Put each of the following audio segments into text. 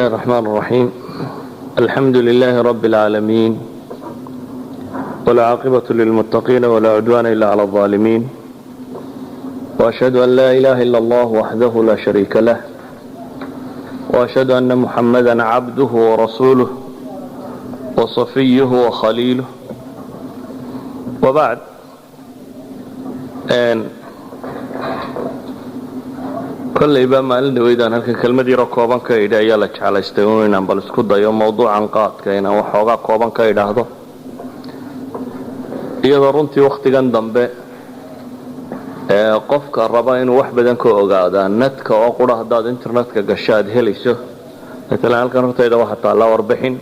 الرحمن الرحيم، الحمد لله رب العالمين، والعاقبة للمتقين، ولا عدوان إلا على الظالمين، وأشهد أن لا إله إلا الله وحده لا شريك له، وأشهد أن محمدا عبده ورسوله وصفيه وخليله، وبعد. Kollayba maalin dhaweydaan halkan kelmad yaroo kooban ka idhi ayaa la jeclaystay un inaan bal isku dayo mawduucan qaadka inaan waxoogaa kooban ka idhaahdo, iyadoo runtii wakhtigan dambe qofka raba inuu wax badan ka ogaadaa netka oo qura haddaad internetka gasho aad helayso. Maalan halkan hortayda waxaa taallaa warbixin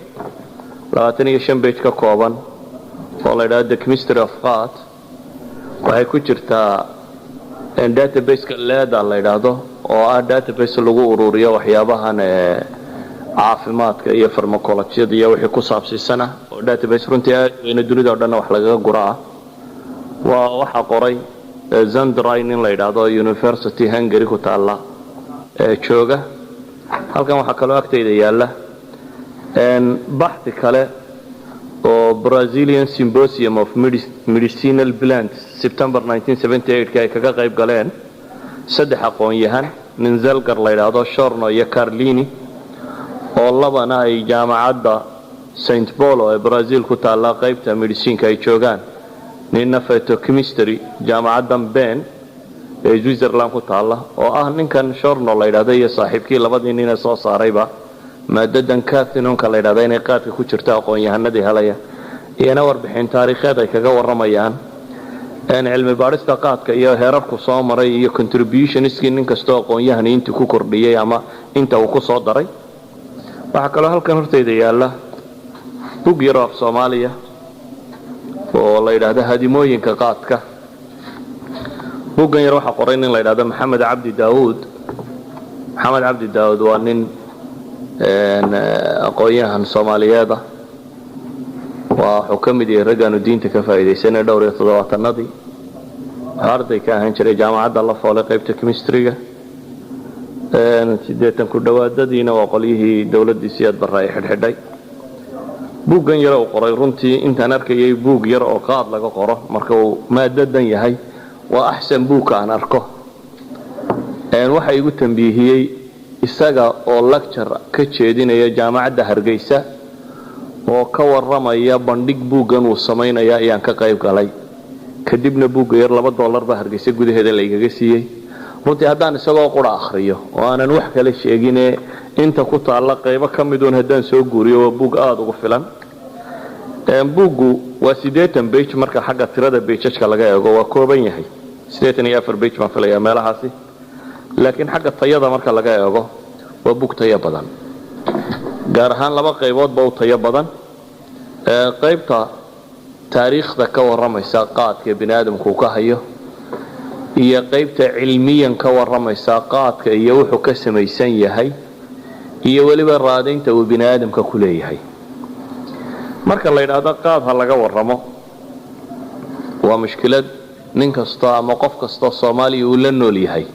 25 page ka kooban oo la idhahdo The Chemistry of Qat. Waxay ku jirtaa databaseka LEDA la yidhaahdo, oo ah database lagu ururiyo waxyaabahan caafimaadka iyo pharmacolojyada iyo wixii ku saabsiisana, oo database runtii aad weyne, dunida o dhanna wax lagaga gura ah. Waa waxaa qoray Zendri, nin la yidhaahdo, University Hungary ku taalla jooga. Halkan waxaa kaloo agtayda yaalla baxthi kale oo Brazilian Symposium of Medicinal Plants, September 1978 ay kaga qayb galeen saddex aqoon-yahan, nin Zelger la yidhaahdo, Schorno iyo Carlini, oo labana ay jaamacadda St Paulo ee Brazil ku taalla qaybta medicineka ay joogaan, ninna phytochemistry jaamacaddan Bern ee Switzerland ku taalla, oo ah ninkan Schorno la yidhahdo iyo saaxiibkii, labadii nin ee soo saarayba maadadan cathinonka la yidhahda inay qaadka ku jirto aqoon-yahanadii helaya, iyana warbixin taariikheed ay kaga warramayaan cilmi baadhista qaadka iyo heerarku soo maray iyo contributionskii nin kastoo aqoon-yahani intii ku kordhiyey ama inta uu ku soo daray. Waxaa kaloo halkan hortayda yaalla bug yaro af Soomaaliya oo la yidhaahdo Hadimooyinka Qaadka. Buggan yar waxaa qoray nin la yidhahdo Maxamed Cabdi Daawuud. Maxamed Cabdi Daawuud waa nin aqoon-yahan Soomaaliyeed ah. Waa wuxuu ka mid yahay raggaanu diinta ka faa'iidaysanay. Dhowr iyo toddobaatanadii wuxuu arday ka ahaan jiray jaamacadda La Foolay qaybta chemistryga. 80 ku dhowaadadiina waa qolyihii dowladdii Siyaad Barre ay xidhxidhay. Buuggan yar uu qoray, runtii intaan arkayay buug yar oo qaad laga qoro marka uu maadadan yahay, waa axsan buugka aan arko. Waxa igu tambiihiyey isaga oo lecture ka jeedinaya jaamacadda Hargeysa oo ka warramaya bandhig buuggan uu samaynaya ayaan ka qayb galay. Kadibna buugga yar $2 baa Hargeysa gudaheeda laygaga siiyey. Runtii haddaan isagoo qura akhriyo oo aanan wax kale sheegine, inta ku taalla qaybo ka miduun haddaan soo guuriyo, waa buug aada ugu filan. Buuggu waa 80 page. Marka xagga tirada pageska laga eego waa kooban yahay, 84 page baan filayaa meelahaasi, laakiin xagga tayada marka laga eego waa buug tayo badan, gaar ahaan laba qayboodba u tayo badan: qaybta taariikhda ka warramaysa qaadka bini aadamku ka hayo iyo qaybta cilmiyan ka warramaysa qaadka iyo wuxuu ka samaysan yahay iyo weliba raadaynta uu bini aadamka ku leeyahay. Marka la yidhaahdo qaad ha laga warramo, waa mushkilad nin kastoo ama qof kastoo Soomaaliya uu la nool yahay.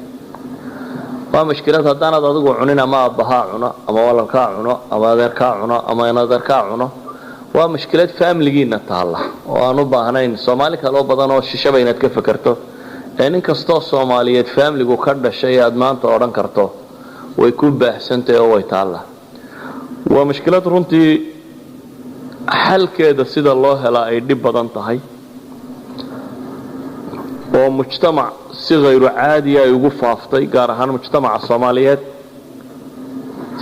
Waa mushkilad haddaanaad adigu cunin ama aabbahaa cuno ama walalkaa cuno ama adeerkaa cuno ama inadeerkaa cuno. Waa mushkilad faamiligiina taalla oo aan u baahnayn Soomaali kaloo badan oo shishaba inaad ka fekerto, ee nin kastoo Soomaaliyeed faamiligu ka dhashay aad maanta odhan karto way ku baahsantahay oo way taalla. Waa mushkilad runtii xalkeeda sida loo helaa ay dhib badan tahay, oo mujtamac si hayru caadiya ay ugu faaftay, gaar ahaan mujtamaca Soomaaliyeed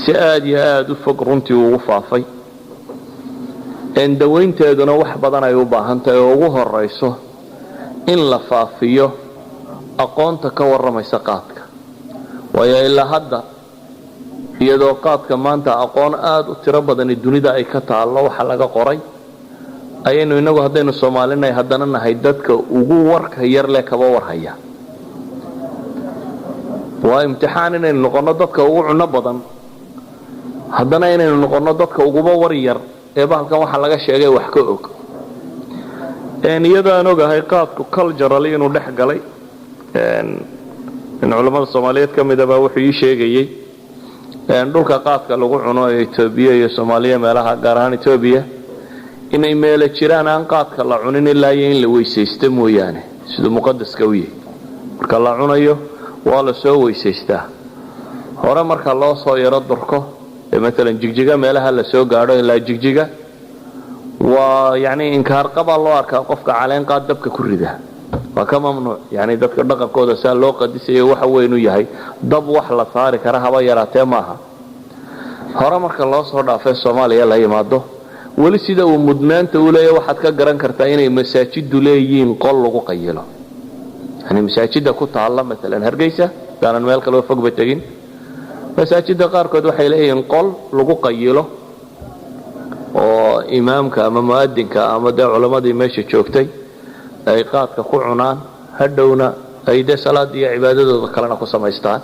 si aada iyo aada u fog runtii ugu faafay. Dawaynteeduna wax badan ay u baahan tahay, oo ugu horayso in la faafiyo aqoonta ka warramaysa qaadka. Waayo ilaa hadda, iyadoo qaadka maanta aqoon aada u tiro badani dunida ay ka taallo, waxa laga qoray, ayaynu inagu haddaynu Soomaalinahay haddana nahay dadka ugu warka yar leh kaba warhaya. Waa imtixaan inaynu noqonno dadka ugu cunno badan, haddana inaynu noqonno dadka uguba war yar ee bahalkan waxa laga sheegay wax ka og. Iyadaan ogahay qaadku culturally inuu dhex galay, in culammada Soomaaliyeed ka midabaa wuxuu ii sheegayey Dhulka qaadka lagu cuno ee Etoobiya iyo Soomaaliya meelaha, gaar ahaan Etoobiya, inay meelo jiraan aan qaadka la cunin ilaa iyo in la weysaysto mooyaane, siduu muqadaska u yahay. Marka la cunayo waa la soo weysaystaa hore. Marka loo soo yaro durko ee maalan Jigjiga meelaha la soo gaadho, ilaa Jigjiga, waa yani inkaarqabaa loo arkaa qofka caleen qaad dabka ku rida, waa ka mamnuuc. Yani dadka dhaqankooda saa loo qadisayo waxa weyn u yahay dab wax la saari kara haba yaraatee maaha. Hore marka loo soo dhaafay Soomaaliya la yimaado, weli sida uu mudnaanta u leeya waxaad ka garan kartaa inay masaajidu leeyihiin qol lagu qayilo. Yani masaajida ku taalla maalan Hargeysa, hadaanan meel kaleo fogba tegin, masaajida qaarkood waxay leeyihiin qol lagu qayilo oo imaamka ama mu'adinka ama dee culammadii meesha joogtay ay qaadka ku cunaan, hadhowna ay dee salaada iyo cibaadadooda kalena ku samaystaan.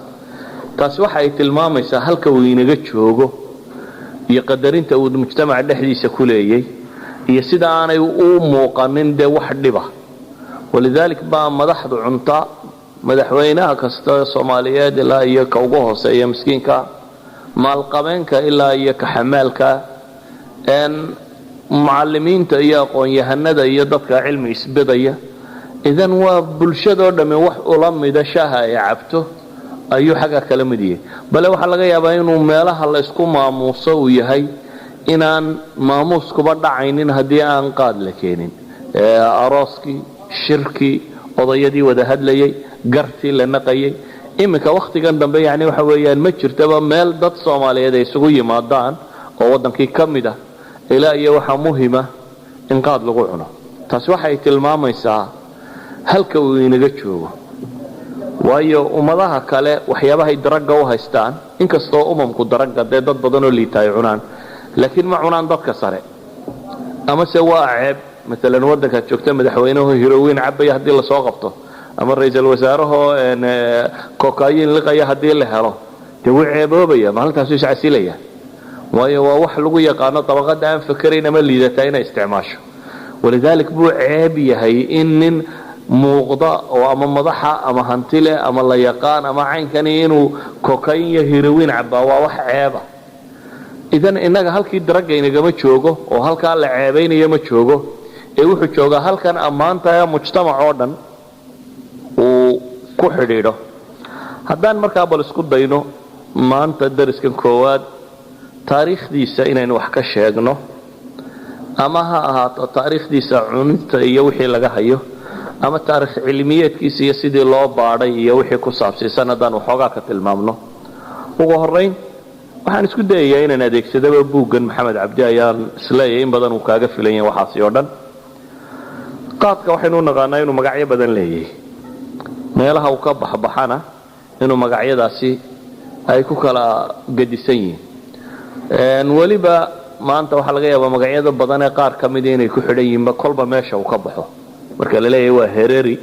Taasi waxa ay tilmaamaysaa halka uu inaga joogo iyo qadarinta uu mujtamaca dhexdiisa ku leeyay iyo sida aanay u muuqanin dee wax dhiba. Walidaalik baa madaxdu cunta, madaxweynaha kasta Soomaaliyeed ilaa iyo ka ugu hooseeya miskiinka, maalqabeenka ilaa iyo ka xamaalka, mucalimiinta iyo aqoon-yahanada iyo dadka cilmi isbedaya. Idan waa bulshadoo dhammi wax ula mida shaaha ay cabto ayuu xagga kala mid yahay. Bale waxaa laga yaabaa inuu meelaha la ysku maamuuso uu yahay inaan maamuuskuba dhacaynin haddii aan qaad la keenin. Arooskii, shirkii, odayadii wada hadlayay, gartii la naqayay. Iminka wakhtigan dambe yani waxa weeyaan ma jirtaba meel dad Soomaaliyeed ay isugu yimaadaan oo waddankii ka mid ah ilaa iyo waxaa muhima in qaad lagu cuno. Taasi waxay tilmaamaysaa halka uu inaga joogo, waayo ummadaha kale waxyaabahay daragga u haystaan, inkastoo umamku daragga dee dad badan oo liita ay cunaan, laakiin ma cunaan dadka sare ama se waa ceeb. Maalan waddankaad joogta madaxweynaho heroin cabaya haddii lasoo qabto ama ra-iisul wasaarahoo cocaine liqaya haddii la helo, dee wuu ceeboobaya, maalintaasuu iscasilaya, waayo waa wax lagu yaqaano dabaqada aan fakerayn ama liidataa inay isticmaasho. Walidaalik buu ceeb yahay in nin muuqda oo ama madaxa ama hantile ama la yaqaan ama caynkani inuu cocaine iyo heroin cabaa, waa wax ceeba. Idan innaga halkii daragga inagama joogo oo halkaa la ceebaynayo ma joogo, ee wuxuu joogaa halkan ammaanta mujtamac oo dhan uu ku xidhiidho. Haddaan markaa bal isku dayno maanta dariskan koowaad taariikhdiisa inaynu wax ka sheegno, ama ha ahaato taariikhdiisa cunista iyo wixii laga hayo, ama taarikh cilmiyeedkiisa iyo sidii loo baadhay iyo wixii ku saabsiisan, haddaan waxoogaa ka tilmaamno. Ugu horayn waxaan isku dayayaa inaan adeegsadaba buuggan Maxamed Cabdi, ayaan isleeyahay in badan uu kaaga filan yahay waxaasi oo dhan. Qaadka waxaynu u naqaanaa inuu magacyo badan leeyahay, meelaha uu ka baxbaxana inuu magacyadaasi ay ku kala gedisan yihiin. Weliba maanta waxaa laga yaabaa magacyada badan ee qaar ka mida inay ku xidhan yihiinba kolba meesha uu ka baxo. Marka la leeyahay waa hereri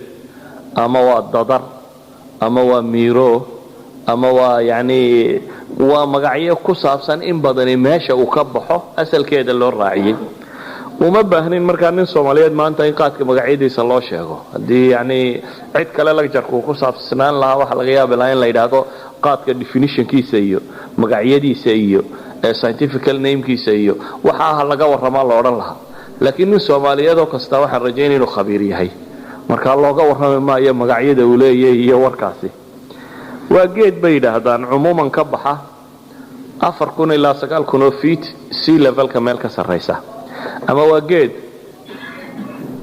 ama waa dadar ama waa miro ama waa yani waa magacyo ku saabsan in badani meesha uu ka baxo asalkeeda loo raaciyey. Uma baahnin markaa nin Soomaaliyeed maanta in qaadka magacyadiisa loo sheego. Haddii yani cid kale lecture-ku ku saabsanaan lahaa, waxaa laga yaabi lahaa in la yidhaahdo qaadka definitionkiisa iyo magacyadiisa iyo scientifical namekiisa iyo waxa ah laga warramaa la odhan lahaa. Laakiin nin Soomaaliyeed oo kasta waxaan rajaynaya inuu khabiir yahay, markaa looga warrami maayo magacyada uu leeyahay iyo warkaasi. Waa geed bay yidhaahdaan cumuuman ka baxa 4000 ilaa 9000 oo feet sea levelka meel ka sarraysa, ama waa geed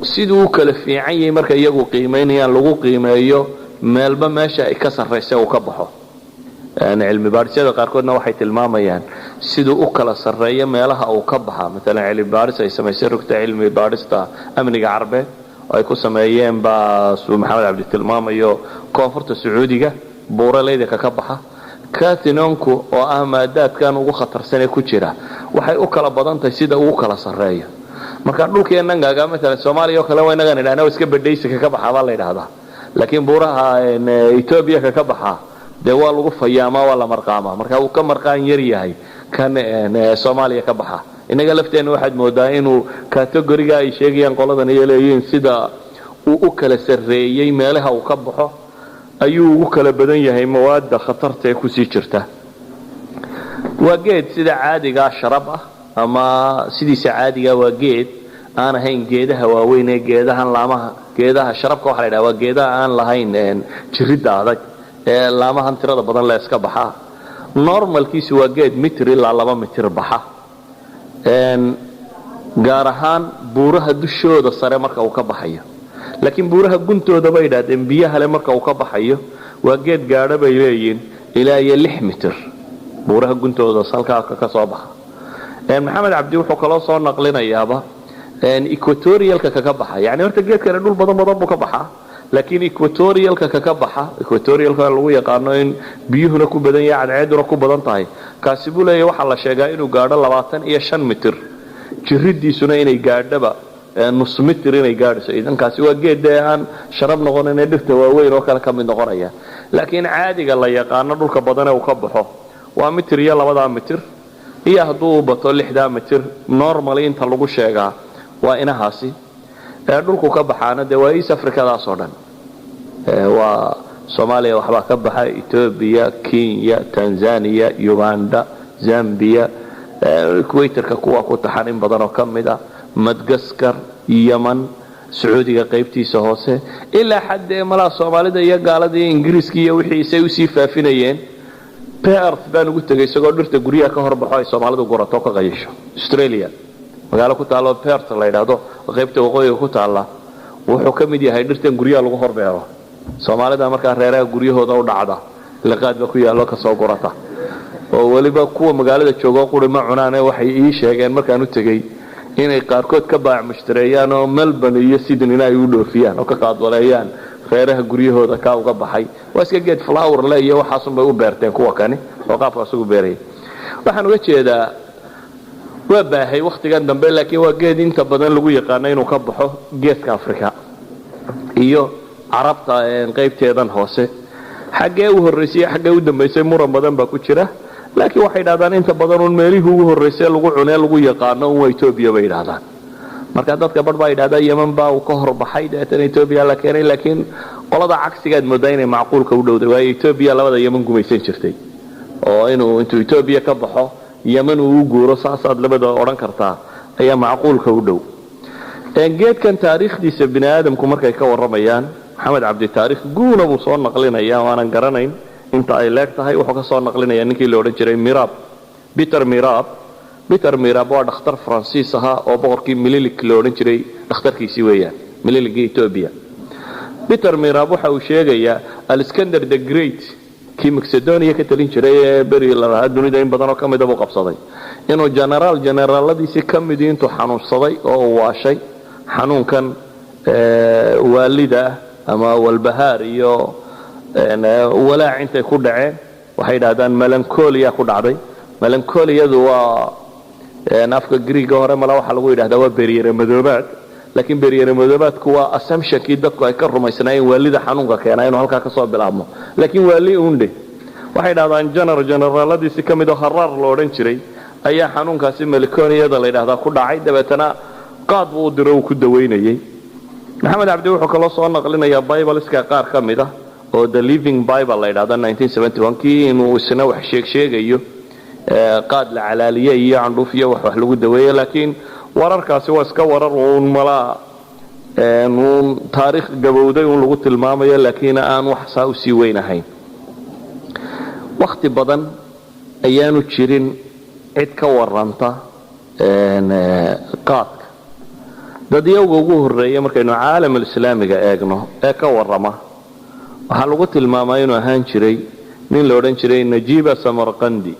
siduu u kala fiican yahay marka iyagu qiimaynayaan lagu qiimeeyo meelba meesha ay ka sarraysa uu ka baxo. Cilmi baadhisyada qaarkoodna waxay tilmaamayaan siduu u kala sarreeyo meelaha uu ka baxa. Maalan cilmi baadhis ay samaysay rugta cilmi baadhista amniga Carbeed oo ay ku sameeyeen baa suu Maxamed Cabdi tilmaamayo koonfurta Sacuudiga buuraleyda ka baxa, cathinone-ku oo ah maadaadkan ugu khatarsan ee ku jira, waxay u kala badan tahay sida ugu kala sarreeyo. Marka dhulkeenangaaga maalan Soomaaliya oo kale waa inagaan idhahna iska badhaysika ka baxaa baa la yidhahdaa, laakiin buuraha Etoobiya ka baxaa dee waa lagu fayaamaa, waa la marqaamaa, marka uu ka marqaan yar yahay kan Soomaaliya ka baxa. Innaga lafteenna waxaad moodaa inuu category-ga ay sheegayaan qoladan iyo leeyihiin sida uu u kala sarreeyey meelaha uu ka baxo ayuu ugu kala badan yahay mawaadda khatarta ee kusii jirta. Waa geed sida caadigaa sharab ah ama sidiisa caadigaa, waa geed aan ahayn geedaha waaweyn ee geedahan laamaha. Geedaha sharabka waxa la yidhaha waa geedaha aan lahayn jiridda adag ee laamahan tirada badan le iska baxaa. Normalkiisu waa geed mitir ilaa 2 mitir baxa, gaar ahaan buuraha dushooda sare marka uu ka baxayo. Laakiin buuraha guntooda bay idhahdeen, biyaha le marka uu ka baxayo, waa geed gaadho bay leeyihiin ilaa iyo 6 mitir buuraha guntooda salkaa ka soo baxa. Maxamed Cabdi wuxuu kaloo soo naqlinayaaba equatorialka kaka baxa. Yani horta geedkani dhul badan badan buu ka baxaa, laakiin equatorialka kaka baxa, equatorialka lagu yaqaano in biyuhuna ku badan yahay, cadceeduna ku badan tahay, kaasi buu leeyahy waxaa la sheegaa inuu gaadho 25 mitir, jiridiisuna inay gaadhaba nus mitir inay gaadhayso. Idankaasi waa geed dee aan sharab noqonin, dhirta waaweyn oo kale ka mid noqonaya. Laakiin caadiga la yaqaano dhulka badane uu ka baxo waa mitir iyo 2-daa mitir iyo hadduu u bato 6-daa mitir. Normally inta lagu sheegaa waa inahaasi. Ee dhulku ka baxaana dee waa East Africadaas oo dhan, waa Soomaaliya waxbaa ka baxa, Etoobiya, Kenya, Tanzania, Uganda, Zambia, equatorka kuwa ku taxan in badan oo ka mid a, Madagaskar, Yeman, Sacuudiga qaybtiisa hoose, ilaa xaddee malaa Soomaalida iyo gaalada iyo Ingiriiska iyo wixii isay usii faafinayeen. Perth baan ugu tegay isagoo dhirta guryaha ka horbaxo ay Soomaalidu gurato ka qayasho. Australia magaalo ku taalo Perth la yidhaahdo, qaybta waqooyiga ku taalla, wuxuu ka mid yahay dhirtan guryaha lagu horbeero. Soomaalida markaa reeraha guryahooda u dhacda liqaad ba ku yaallo kasoo gurata, oo weliba kuwa magaalada joogo quri ma cunaane. Waxay ii sheegeen markaan u tegey inay qaarkood ka baac mushtareeyaan oo Melbourne iyo Sydneyna ay u dhoofiyaan oo ka qaadwaleeyaan reeraha guryahooda kaa uga baxay. Waa iska geed flower le iyo waxaasunbay u beerteen kuwa kani oo qaabkaas ugu beerayay. Waxaan uga jeedaa waa baahay wakhtigan dambe, laakiin waa geed inta badan lagu yaqaano inuu ka baxo geeska Africa iyo Carabta qaybteedan hoose. Xaggee u horraysay, xaggee u dambaysay, muran badan baa ku jira, laakiin waxay idhahdaan inta badan un meelihii ugu horraysay lagu cunee lagu yaqaano un waa Etoobiya bay idhahdaan. Marka dadka barh baa yidhahdaa Yeman baa uu ka horbaxay, dabeetana Etoobiya la keenay, laakiin qolada cagsigaad moodaa inay macquulka u dhowday, waayo Etoobiya labada Yeman gumaysan jirtay, oo inuu intuu Etoobiya ka baxo Yeman uu u guuro, saasaad labada odhan kartaa ayaa macquulka u dhow. Geedkan taariikhdiisa bini aadamku markay ka warramayaan, Maxamed Cabdi taarikh guuna buu soo naqlinaya, waanan garanayn inta ay leeg tahay. Wuxuu ka soo naqlinaya ninkii la odhan jiray Mirab, Peter Mirab. Peter Mirab waa dhakhtar Faransiis ahaa oo boqorkii Mililik la odhan jiray dhakhtarkiisii weeyaan, Mililigii Etoobiya. Peter Mirab waxa uu sheegayaa Alexander the Great, kii Macedonia ka talin jiray ee beri la lahaa dunida in badanoo ka mida buu qabsaday, inuu generaal generaaladiisii ka midii intuu xanuunsaday oo uu waashay xanuunkan waalida ah ama walbahaar iyo walaac intay ku dhaceen, waxay yidhahdaan melancholia ku dhacday. Melancholiyadu waa afka Greega hore mala waxaa lagu yidhahdaa waa beryere madoobaad, laakiin beryere madoobaadku waa assumptionkii dadku ay ka rumaysnaayeen waalida xanuunka keenaa inuu halkaa ka soo bilaabmo. Laakiin waali undhe waxay dhahdaan generaaladiisi ka mid oo Haraar la odhan jiray ayaa xanuunkaasi melancholiyada la yidhahdaa ku dhacay, dabeetana qaad buu u diro uu ku dawaynayey. Maxamed Cabdi wuxuu kaloo soo naqlinayaa Bibleska qaar ka mid ah oo The Living Bible la yidhahda, kii inuu isna wax sheeg sheegayo, qaad la calaaliye iyo candhuuf iyo wax lagu daweeye. Laakiin wararkaasi waa iska warar uun malaa uun taariikh gabowday uun lagu tilmaamayo, laakiin aan wax saa usii weyn ahayn. Wakhti badan ayaanu jirin cid ka waranta qaadka. Dadyowga ugu horreeya markaynu caalamulislaamiga eegno ee ka warrama waxaa lagu tilmaamaa inuu ahaan jiray nin la odhan jiray Najiba Samarqandi,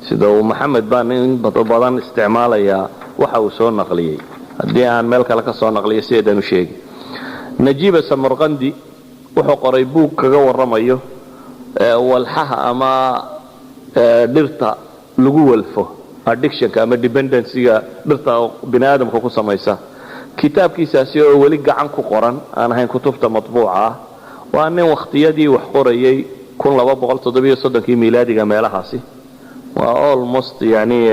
sida uu Maxamed baa nin badan isticmaalayaa waxa uu soo naqliyey. Haddii aan meel kale ka soo naqliyo sideedaan u sheegi. Najiba Samarqandi wuxuu qoray buug kaga warramayo walxaha ama dhirta lagu walfo, addictionka ama dependencyga dhirta bini aadamka ku samaysa. Kitaabkiisaasi oo weli gacan ku qoran, aan ahayn kutubta matbuuca ah, waa nin wakhtiyadii wax qorayay kii miilaadiga meelahaasi, waa almost yani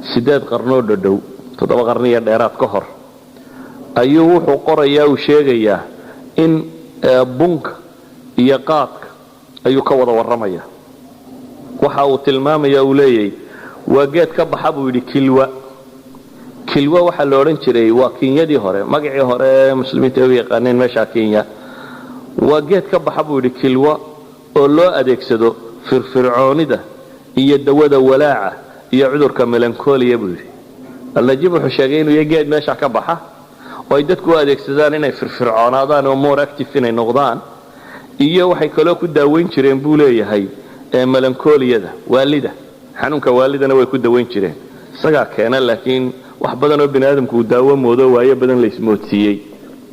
8 qarnoo dhadhow, 7 qarniyo dheeraad ka hor ayuu wuxuu qorayaa, uu sheegayaa in bunka iyo qaadka ayuu ka wada warramaya. Waxa uu tilmaamaya uu leeyay waa geed ka baxa, buu yidhi, Kilwa. Kilwa waxaa la odhan jiray waa Kinyadii hore, magacii hore ee Muslimiinta u yaqaaneen meeshaa Kenya. Waa geed ka baxa, buu yidhi, Kilwa oo loo adeegsado firfircoonida iyo dawada walaaca iyo cudurka melancholia, buu yidhi. Alnajiib wuxuu sheegay inuu yahay geed meesha ka baxa oo ay dadku u adeegsadaan inay firfircoonaadaan oo more active inay noqdaan, iyo waxay kaloo ku daaweyn jireen, buu leeyahay, melancholiyada, waalida, xanuunka waalidana way ku daweyn jireen. Isagaa keena, laakiin wax badan oo bini aadamku uu daawo moodo, waayo badan la ismoodsiiyey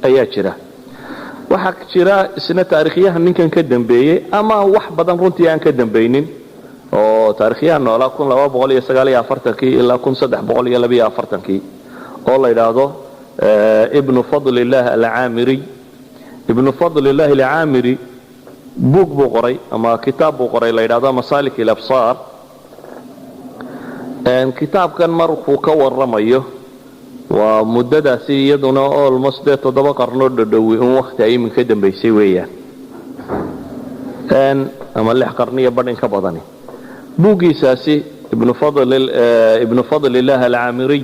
ayaa jira. Waxaa jira isna taarikhyahan ninkan ka dambeeyey, ama wax badan runtii aan ka dambaynin, oo taarikhyahan noolaa 1249-kii ilaa 1342-kii, oo la yidhaahdo Ibnu Fadlillaah Alcaamiriy. Ibnu Fadlillahi Alcaamiri buug buu qoray ama kitaab buu qoray la yidhahdo Masaalik Alabsaar. Kitaabkan markuu ka warramayo, waa muddadaasi iyaduna almost dee 7 qarnoo dhodhowi un wakti ay iminka dambaysay weeyaan, ama 6 qarniyo badh in ka badani. Buuggiisaasi Ibnu Fadlillaah Alcaamiriy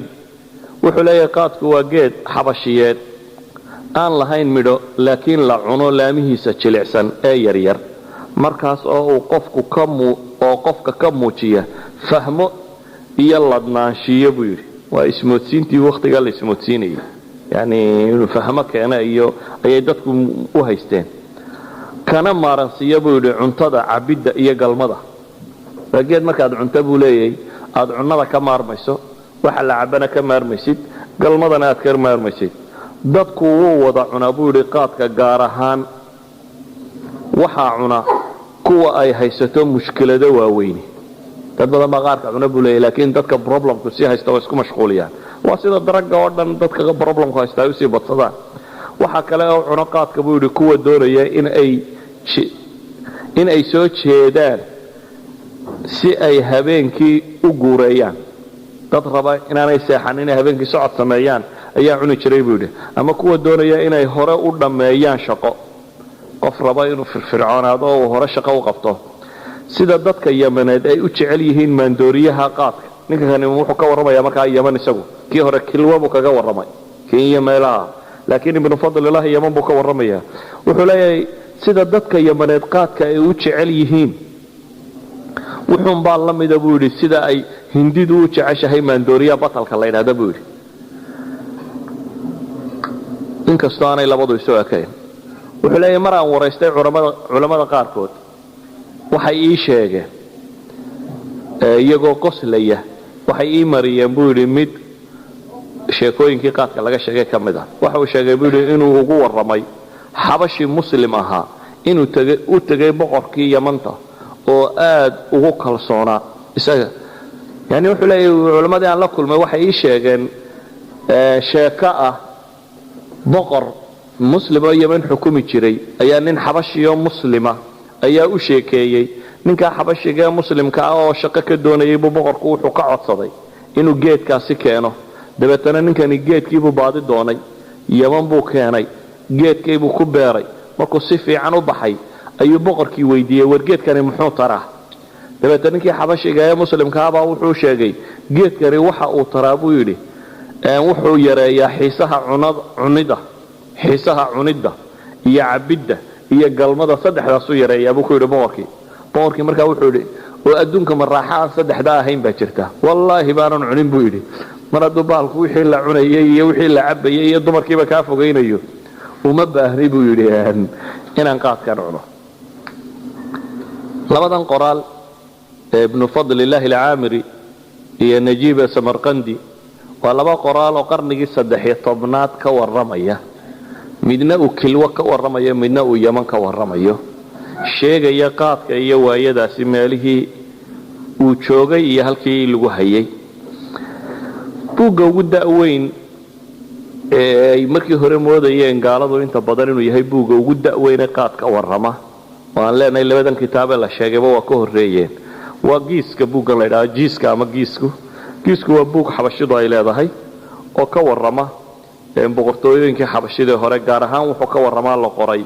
wuxuu leeyahay qaadku waa geed xabashiyeed aan lahayn midho, laakiin la cuno laamihiisa jilicsan ee yaryar, markaas oo uu qofku ka oo qofka ka muujiya fahmo iyo ladnaanshiyo, buu yidhi. Waa ismoodsiintii wakhtigaa la ismoodsiinayay, yani inuu fahmo keena iyo ayay dadku u haysteen, kana maaransiiya, buu yidhi, cuntada, cabidda iyo galmada. Waa geed markaad cunto, buu leeyahay, aada cunnada ka maarmayso, waxa la cabana ka maarmaysid, galmadana aad ka maarmaysid. Dadku wuu wada cunaa, buu yidhi, qaadka, gaar ahaan waxaa cuna kuwa ay haysato mushkilado waaweyni. Dad badan baa qaarka cuna, buu leeyahy, laakiin dadka problemku sii haysta waa isku mashquuliyaan. Waa sida drugga oo dhan dadka problemku haysta ay usii badsadaan. Waxaa kale oo cuno qaadka, buu yidhi, kuwa doonaya in ay soo jeedaan si ay habeenkii u guureeyaan. Dad raba inaanay seexan, inay habeenkii socod sameeyaan ayaa cuni jiray, buu yidhi, ama kuwa doonaya inay hore u dhammeeyaan shaqo, qof raba inuu firfircoonaado oo uu hore shaqo u qabto. Sida dadka Yamaneed ay u jecel yihiin maandooriyaha qaadka. Ninka kani wuxuu ka warramaya markaa Yaman isagu. Kii hore Kilwa buu kaga warramay, Kenya meelaha, laakiin Ibnu Fadlilahi Yaman buu ka warramaya. Wuxuu leeyahay sida dadka Yamaneed qaadka ay u jecel yihiin wuxuunbaa la mida, buu yidhi, sida ay Hindidu u jeceshahay maandooriyaha batalka la yidhahda, buu yidhi, inkastoo aanay labadu isu ekayn. Wuxuu leeyahay mar aan waraystay culammada qaarkood, waxay ii sheegeen iyagoo qoslaya, waxay ii mariyeen, buu yidhi, mid sheekooyinkii qaadka laga sheegay ka mid ah. Waxa uu sheegay, buu yidhi, inuu ugu warramay xabashi Muslim ahaa inuu u tegay boqorkii Yamanta oo aad ugu kalsoonaa isaga. Yani wuxuu leeyahy culammadii aan la kulmay waxay ii sheegeen sheeko ah boqor Muslim oo Yeman xukumi jiray ayaa nin xabashiyo Muslima ayaa u sheekeeyey. Ninkaa xabashiga ee Muslimka ah oo shaqo ka doonayay buu boqorku wuxuu ka codsaday inuu geedkaasi keeno. Dabeetana ninkani geedkiibuu baadi doonay, Yeman buu keenay, geedkaybuu ku beeray. Markuu si fiican u baxay ayuu boqorkii weydiiyey, war geedkani muxuu taraa? Dabeetna ninkii xabashiga ee muslimkaabaa wuxuu sheegay geedkani waxa uu taraa, buu yidhi, wuxuu yareeyaa xiisaha cunida, xiisaha cunidda iyo cabidda iyo galmada, saddexdaasuu yareeyaa, buu ku yidhi boqorkii. Boqorkii markaa wuxuu yidhi, oo adduunka ma raaxa aan saddexdaa ahayn baa jirta? Wallaahi baanan cunin, buu yidhi, mar hadduu bahalku wixii la cunayay iyo wixii la cabayay iyo dumarkiiba kaa fogaynayo, uma baahni, buu yidhi, inaan qaadkan cuno. Labadan qoraal ee Ibnu Fadlillaahi Alcaamiri iyo Najiiba Samarqandi waa laba qoraal oo qarnigii 13aad ka warramaya. Midna uu Kilwo ka warramayo, midna uu Yeman ka warramayo, sheegaya qaadka iyo waayadaasi meelihii uu joogay iyo halkii lagu hayay. Buugga ugu da'weyn ee ay markii hore moodayeen gaaladu inta badan inuu yahay buugga ugu da'weyne qaad ka warrama, oo aan leenahay labadan kitaabee la sheegayba waa ka horreeyeen, waa Giiska. Buuggan la ydhaha Jiiska ama Giisku, Giisku waa buug xabashidu ay leedahay oo ka warrama boqortooyooyinkii xabashidii hore. Gaar ahaan wuxuu ka warramaa la qoray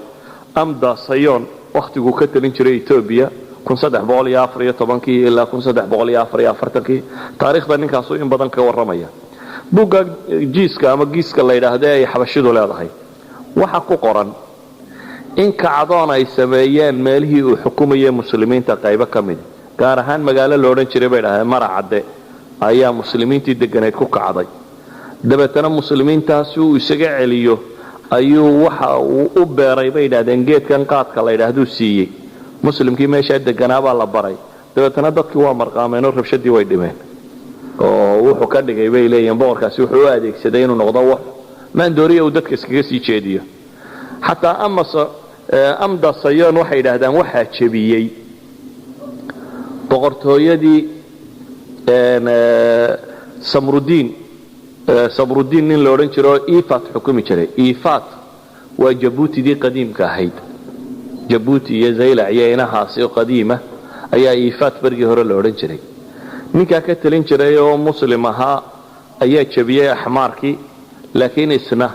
Amda Sayon wakhtiguu ka talin jiray Etoobiya. 1314-kii ilaa 1344-kii. Taariikhda ninkaasu in badan ka warramaya. Buugga Jiiska ama Giiska la yidhaahde ay Xabashidu leedahay waxa ku qoran in kacdoon ay sameeyeen meelihii uu xukumayay muslimiinta qaybo ka mid, gaar ahaan magaalo la odhan jiray, bay dhahdeen, Maracadde, ayaa muslimiintii degganayd ku kacday. Dabeetana muslimiintaasi uu isaga celiyo ayuu waxa uu u beeray, bay yidhahdeen, geedkan qaadka la yidhaahduu siiyey. Muslimkii meeshaa deganaabaa la baray. Dabeetana dadkii waa marqaameenoo rabshadii way dhimeen, oo wuxuu ka dhigay, bay leeyihiin, boqorkaasi wuxuu u adeegsaday inuu noqdo wax maandooriya uu dadka iskaga sii jeediyo. Xataa Amda Sayon, waxay yidhaahdaan, waxaa jebiyey boqortooyadii Samrudiin. Samrudiin nin la odhan jiro oo Ifat xukumi jiray. Ifat waa Jabuutidii qadiimka ahayd. Jabuuti iyo Zaylac iyo inahaasi oo qadiima ayaa Ifat berigii hore la odhan jiray. Ninkaa ka talin jiray oo muslim ahaa ayaa jebiyey axmaarkii, laakiin isna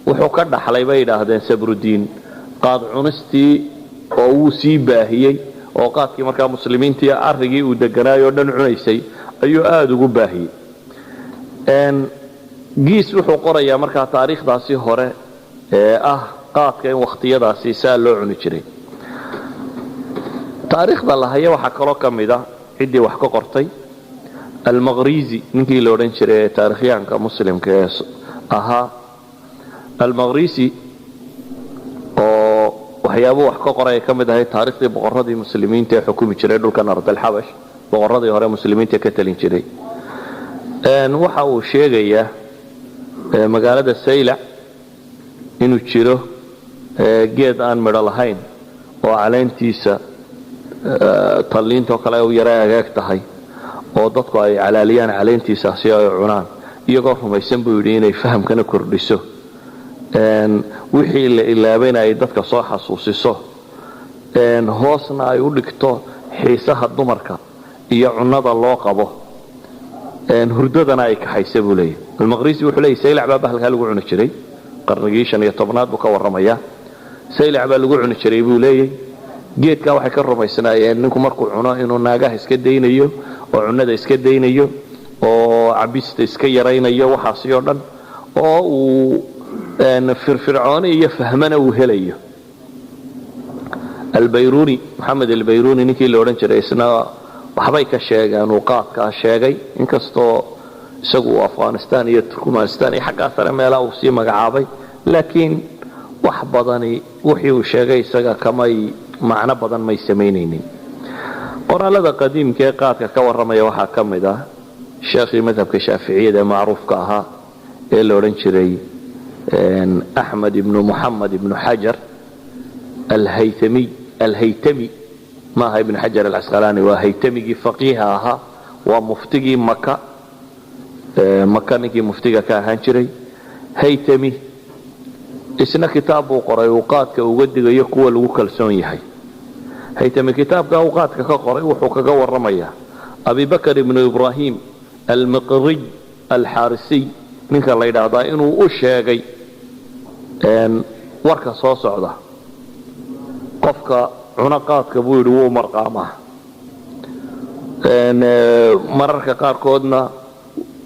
wuxuu ka dhaxlay, bay yidhaahdeen, Sabrudiin qaad cunistii oo wuu sii baahiyey, oo qaadkii markaa muslimiintii arigii uu deganaay oo dhan cunaysay ayuu aada ugu baahiyey. Giis wuxuu qorayaa markaa taariikhdaasi hore ee ah qaadka in wakhtiyadaasi saa loo cuni jiray. Taariikhda la haya waxaa kaloo ka mid a ciddii wax ka qortay Almaqrizi, ninkii la odhan jiray ee taarikhyaanka muslimka ee ahaa Almaqrisi, oo waxyaabuu wax ka qoray ay ka mid ahayd taarikhdii boqorradii muslimiinta ee xukumi jiray dhulkan Ardalxabash, boqorradii hore muslimiinta ka talin jiray. Waxa uu sheegayaa magaalada Saylac inuu jiro geed aan midho lahayn oo caleentiisa talliintoo kale u yara agaag tahay, oo dadku ay calaaliyaan caleentiisa si ay cunaan, iyagoo rumaysan, buu yidhi, inay fahamkana kordhiso, wixii la ilaabayna ay dadka soo xasuusiso, hoosna ay u dhigto xiisaha dumarka iyo cunnada loo qabo, hurdadana ay kaxaysa, buu leeyahy. Almaqrisi wuxuu leeyay Saylac baa bahalkaa lagu cuni jiray. Qarnigii 15aad buu ka warramayaa. Saylac baa lagu cuni jiray, buu leeyay. Geedkaa waxay ka rumaysnaayeen ninku markuu cuno inuu naagaha iska daynayo, oo cunnada iska daynayo, oo cabista iska yaraynayo, waxaasi oo dhan, oo uu firfircooni iyo fahmana uu helayo. Albayruni, Maxamed Albayruni ninkii la odhan jiray, isna waxbay ka sheegeen uu qaadkaa sheegay, inkastoo isagu uu Afghanistan iyo Turkmanistan iyo xaggaa sare meelaha uu sii magacaabay, laakiin wax badani wixii uu sheegay isaga kamay macno badan may samaynaynin. Qoraalada qadiimka ee qaadka ka warramaya waxaa ka mid ah sheekhii madhabka Shaaficiyada ee macruufka ahaa ee la odhan jiray Axmed ibnu Muxamed ibnu Xajar Alhaytamiy. Alhaytami maaha Ibnu Xajar Alcasqalaani, waa Haytamigii faqiiha ahaa, waa muftigii Maka. Maka ninkii muftiga ka ahaan jiray Haytami, isna kitaab buu qoray uu qaadka uga digayo kuwa lagu kalsoon yahay. Haytami kitaabka uu qaadka ka qoray wuxuu kaga warramayaa Abibakar ibnu Ibrahim Almiqriy Alxaarisiy ninka la yidhaahdaa inuu u sheegay warka soo socda: qofka cuno qaadka, buu yidhi, wuu marqaamaa, mararka qaarkoodna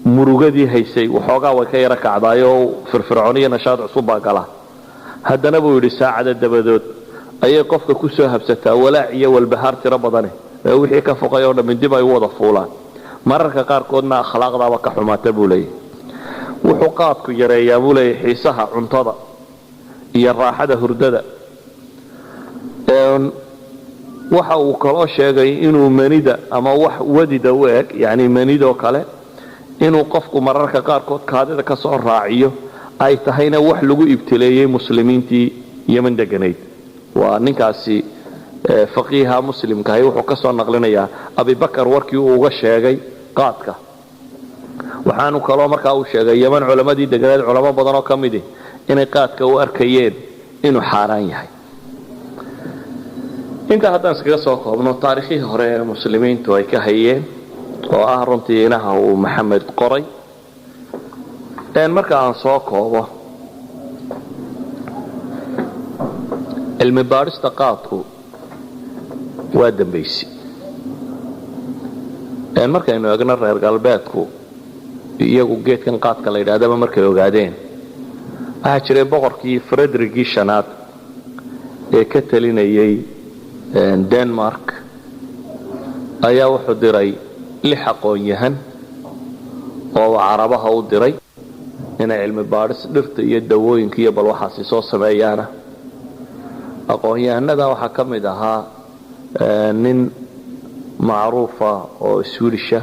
murugadii haysay waxoogaa way ka yaro kacdaayoo firfircooniyo nashaad cusub baa gala. Haddana, buu yidhi, saacada dabadood ayay qofka ku soo habsataa walaac iyo walbahaar tiro badane ee wixii ka foqay oo dhammi dib ay u wada fuulaan. Mararka qaarkoodna akhlaaqdaaba ka xumaata, buu leeyahy. Wuxuu qaadku yareeyaa, buu leeyahy, xiisaha cuntada iyo raaxada hurdada. Waxa uu kaloo sheegay inuu manida ama wax wadida u eg, yani manidoo kale, inuu qofku mararka qaarkood kaadida ka soo raaciyo, ay tahayna wax lagu ibtileeyey muslimiintii Yeman deganayd. Waa ninkaasi faqiiha muslimkahay wuxuu ka soo naqlinayaa Abibakar warkii uu uga sheegay qaadka. Waxaanu kaloo markaa uu sheegay Yeman culammadii deganayd, culamo badan oo ka midi, inay qaadka u arkayeen inuu xaaraan yahay. Intaa haddaan iskaga soo koobno taariikhihii hore ee muslimiintu ay ka hayeen, oo ah runtii inaha uu Maxamed qoray, marka aan soo koobo, cilmi baadhista qaadku Waa dambaysi. Markaynu eegno reer galbeedku, iyagu geedkan qaadka la yidhahdaba markay ogaadeen, waxaa jiray boqorkii Frederigii shanaad ee ka talinayay Denmark ayaa wuxuu diray lix aqoon-yahan oo Carabaha u diray inay cilmi baadhis dhirta iyo dawooyinka iyo bal waxaasi soo sameeyaana. Aqoon-yahanada waxaa ka mid ahaa nin macruufa oo Swedisha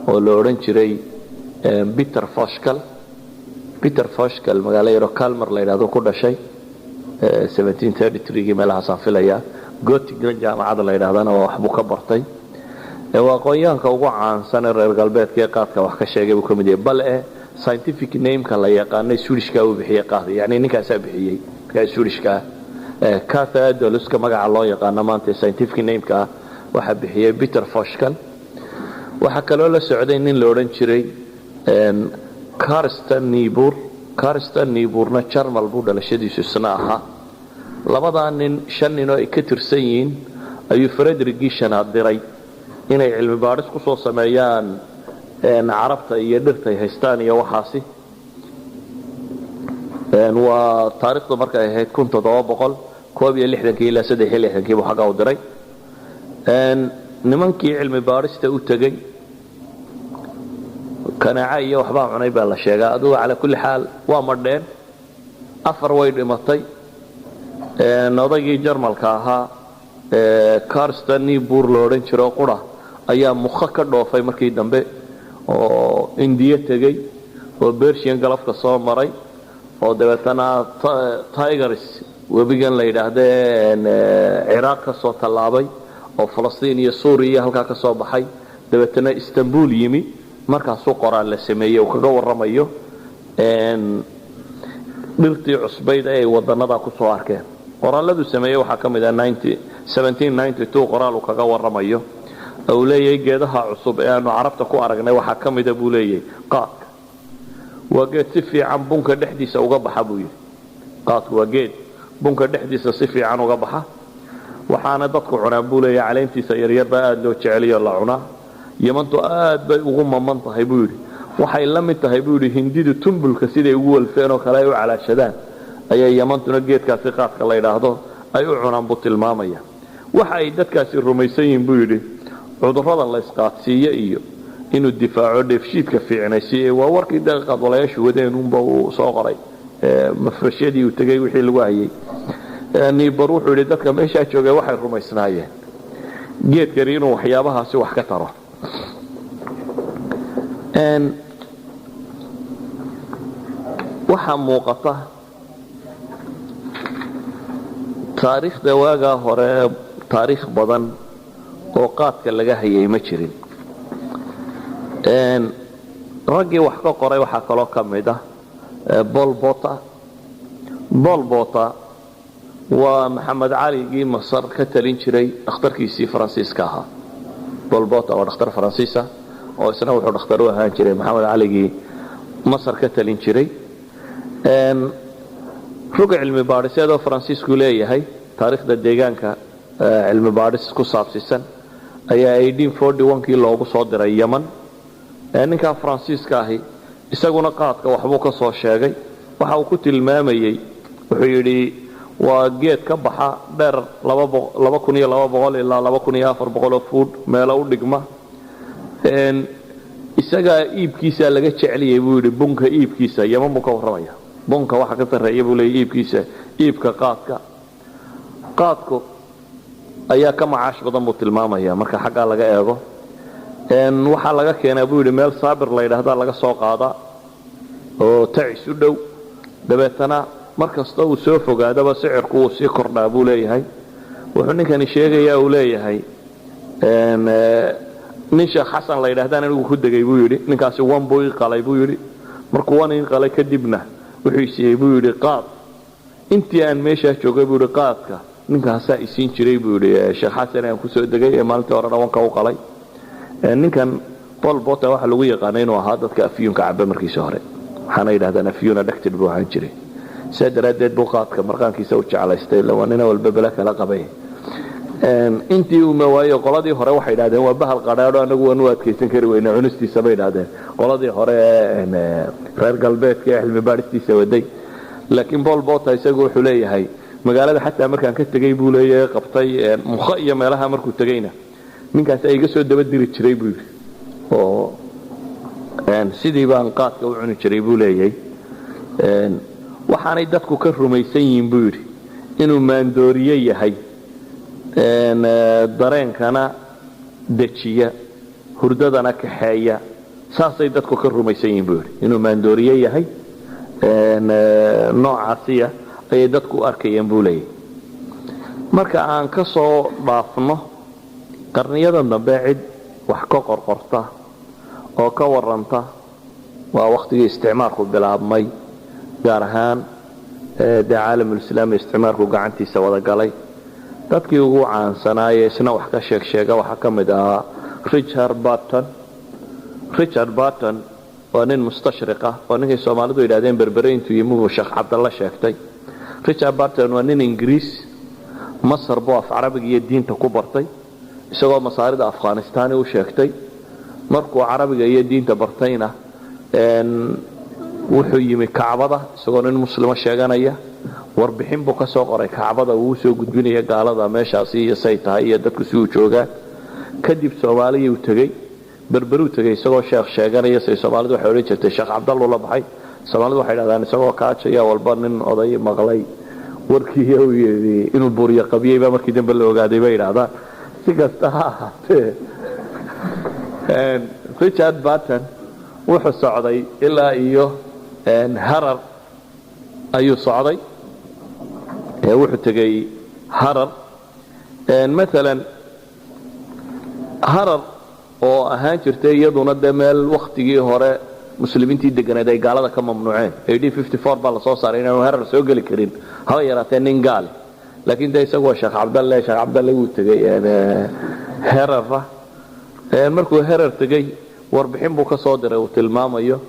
oo la odhan jiray Peter Forsskål. Peter Forsskål magaalo yaro Kalmar la yidhahdo ku dhashay gii, meelahaasaan filaya. Göttingen jaamacadda la yidhahdana waa waxbuu ka bartay. Waa aqoon-yahanka ugu caansan ee reer galbeedka ee qaadka wax ka sheegay buu ka mid yahay, bal eh scientific nameka la yaqaanay Swedishka uu bixiyey qaadka, yani ninkaasaa bixiyey kaa Swedishka ah. Catha eduliska magaca loo yaqaano maanta scientific nameka ah waxaa bixiyey Peter Forsskål. Waxaa kaloo la socday nin la odhan jiray Carsten Niebuhr. Carsten Niebuhrna Jarmal buu dhalashadiisu isna ahaa. Labadaa nin, shan nin oo ay ka tirsan yihiin, ayuu Frederigii shanaad diray inay cilmi baadhis ku soo sameeyaan Carabta iyo dhirta ay haystaan iyo waxaasi. Waa taarikhdu markay ahayd 1761-kii ilaa 63-kii buu xaggaa u diray. Nimankii cilmi baadhista u tegey kanaaca iyo waxbaa cunay baa la sheegaa. Adugu calaa kulli xaal waa madheen, afar way dhimatay. Odaygii Jarmalka ahaa, Carsten Niebuhr la odhan jiro, qura ayaa mukho ka dhoofay markii dambe oo Indiya tegey oo Persian Gulfka soo maray oo dabeetana Tigris, webigan la yidhaahde, Ciraaq ka soo tallaabay oo Falastiin iyo Suuriya halkaa ka soo baxay, dabeetana Istanbul yimi. Markaasuu qoraal la sameeyey uu kaga warramayo dhirtii cusbayd ee ay wadanada ku soo arkeen. Qoraalladuu sameeyey waxaa ka mid ah qoraal uu kaga warramayo uu leeyahay geedaha cusub ee aanu Carabta ku aragnay waxaa ka mida, buu leeyahay, qaadka. Waa geed si fiican bunka dhexdiisa uga baxa, buu yidhi. Qaadku waa geed bunka dhexdiisa si fiican uga baxa, waxaana dadku cunaan, buu leeyahay, caleentiisa yaryar baa aada loo jeceliyo la cunaa. Yamantu aad bay ugu maman tahay, buu yidhi. Waxay la mid tahay, buu yidhi, Hindidu tumbulka siday ugu walfeen oo kale ay u calaashadaan ayay Yamantuna geedkaasi qaadka la yidhaahdo ay u cunaan, buu tilmaamaya. Waxa ay dadkaasi rumaysan yihiin, buu yidhi, cudurrada la isqaadsiiyo iyo inuu difaaco, dheefshiidka fiicnaysiiye. Waa warkii dee qaadwalayaashu wadeen unba uu soo qoray, mafrashyadii uu tegey wixii lagu hayay. Niebuhr wuxuu yidhi dadka meeshaa joogay waxay rumaysnaayeen geedkani inuu waxyaabahaasi wax ka taro. Waxaa muuqata taariikhda waagaa hore taariikh badan oo qaadka laga hayay ma jirin. Raggii wax ka qoray waxaa kaloo ka mid ah Paul Botta. Paul Botta waa Maxamed Caligii Masar ka talin jiray dhakhtarkiisii Faransiiska ahaa. Paul Botta waa dhakhtar Faransiisa oo isna wuxuu dhakhtar u ahaan jiray Maxamed Caligii Masar ka talin jiray. Ruga cilmi baadhiseed oo Faransiisku leeyahay, taariikhda deegaanka cilmi baadhis ku saabsiisan, ayaa kii loogu soo diray Yeman. Ninkaa Faransiiska ahi isaguna qaadka waxbuu ka soo sheegay. Waxa uu ku tilmaamayey, wuxuu yidhi, waa geed ka baxa dheer ilaa oo fuud meelo u dhigma. Isagaa iibkiisaa laga jeceliyay, buu yidhi, bunka iibkiisa. Yeman buu ka warramaya. Bunka waxa ka sarreeya, buu leeyay, iibkiisa iibka qaadka. Qaadku ayaa ka macaash badan, buu tilmaamaya. Marka xaggaa laga eego, waxaa laga keenaa, buu yidhi, meel Saabir la yidhaahda laga soo qaadaa oo Tacis u dhow. Dabeetana mar kasta uu soo fogaadaba sicirku wuu sii kordhaa, buu leeyahay. Wuxuu ninkani sheegayaa, uu leeyahay, nin Sheekh Xasan la yidhahdaan anigu ku degay, buu yidhi. Ninkaasi wan buu ii qalay, buu yidhi. Markuu wan ii qalay kadibna wuxuu siiyey, buu yidhi, qaad. Intii aan meeshaa joogay, buu yidhi, qaadka ninkaasaa isiin jiray, buu yidhi, Sheekh Xasan aan kusoo degay ee maalintii horena wanka u qalay. Ninkan Paul Botta waxaa lagu yaqaanay inuu ahaa dadka afyuunka caba markiisa hore, waxaana yidhahdaan afyuuna dhegtid buu ahaan jiray. Sidaa daraaddeed buu qaadka marqaankiisa u jeclaystay, ila waa nina walba bele kala qabay. Intii uma waayo. Qoladii hore waxay idhahdeen waa bahal qadhaadho, anagu waanu adkaysan kari weyne cunistiisa, bay idhahdeen qoladii hore ee reer galbeedka ee cilmi baadhistiisa waday. Laakiin Paul Porter isagu wuxuu leeyahay magaalada xataa markaan ka tegey, buu leeyahay, qabtay Mukha iyo meelaha markuu tegeyna, ninkaas ay iga soo daba diri jiray, buu yidhi, oo sidii baan qaadka u cuni jiray, buu leeyahay. Waxaanay dadku ka rumaysan yihiin, buu yidhi, inuu maandooriye yahay, dareenkana dejiya, hurdadana kaxeeya. Saasay dadku ka rumaysan yihiin, buu yidhi. Inuu maandooriye yahay noocaasiya ayay dadku u arkayeen, buu leeyahay. Marka aan ka soo dhaafno qarniyadan dambe, cid wax ka qorqorta oo ka waranta waa wakhtigii isticmaarku bilaabmay, gaar ahaan dee caalamulislaami isticmaarku gacantiisa wada galay. Dadkii ugu caansanaaye isna wax ka sheeg sheega waxaa ka mid ahaa Richard Burton. Richard Burton waa nin mustashriq ah oo ninkay Soomaalidu yidhahdeen Berbere intuu yimi buu Sheekh Cabdalla sheegtay. Richard Burton waa nin Ingiriis. Masar buu af Carabiga iyo diinta ku bartay, isagoo Masaarida Afghanistani u sheegtay. Markuu Carabiga iyo diinta bartayna, wuxuu yimi Kacbada isagoo nin Muslimo sheeganaya. Warbixin buu ka soo qoray Kacbada uu usoo gudbinaya gaalada, meeshaasi iyo say tahay iyo dadku si uu joogaan. Kadib Soomaaliyuu tegey, Berberuu tegey, isagoo sheekh sheeganaya. Say Soomaalidu waxay odhan jirtay Sheekh Cabdallu la baxay. Soomaalidu waxay dhahdaan isagoo kaajaya walba nin oday maqlay warkii uu yidhi inuu buuryo qabiyey baa markii dambe la ogaaday, bay yidhahdaan. Si kasta ha ahaatee, Richard Burton wuxuu socday ilaa iyo Harar ayuu socday. Wuxuu tegey Harar maalan. Harar oo ahaan jirtay iyaduna dee meel wakhtigii hore Muslimiintii deganeed ay gaalada ka mamnuuceen, baa lasoo saaray inaanu Harar soo geli karin haba yaraatee nin gaali. Laakiin de isagu waa Sheekh Cabdalle. Sheekh Cabdalle wuu tegey Herara. Markuu Herar tegey, warbixin buu ka soo diray uu tilmaamayo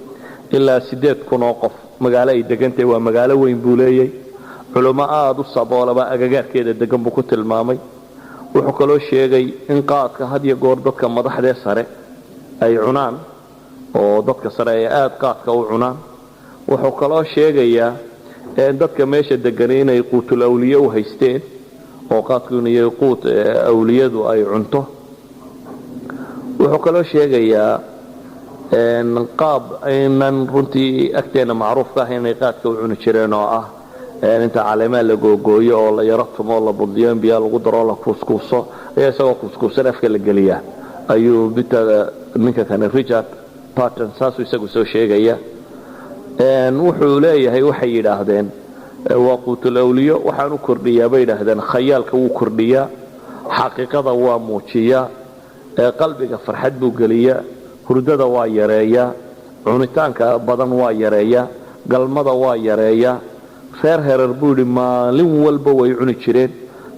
ilaa 8000 oo qof magaalo ay degantahay. Waa magaalo weyn, buu leeyay. Culummo aada u saboolaba agagaarkeeda degan buu ku tilmaamay. Wuxuu kaloo sheegay in qaadka had iyo goor dadka madaxdee sare ay cunaan, oo dadka sare ay aada qaadka u cunaan. Wuxuu kaloo sheegayaa dadka meesha degani inay quutul awliye u haysteen, oo qaadku inay quut awliyadu ay cunto. Wuxuu kaloo sheegayaa qaab aynan runtii agteena macruufka ah inay qaadka u cuni jireen, oo ah inta caleemaha la googooyo oo la yaro tumo oo la budliyo, in biyaa lagu daro oo la kuuskuuso, ayaa isagoo kuuskuusan afka la geliyaa, ayuu bita ninka kane Richard Burton saasuu isagu soo sheegaya. Wuxuu leeyahay waxay yidhaahdeen waa quutul awliyo, waxaan u kordhiyaa, bay yidhaahdeen, khayaalka wuu kordhiyaa, xaqiiqada waa muujiyaa, qalbiga farxad buu geliyaa, hurdada waa yareeyaa, cunitaanka badan waa yareeyaa, galmada waa yareeyaa. Reer Herer, buu yidhi, maalin walba way cuni jireen.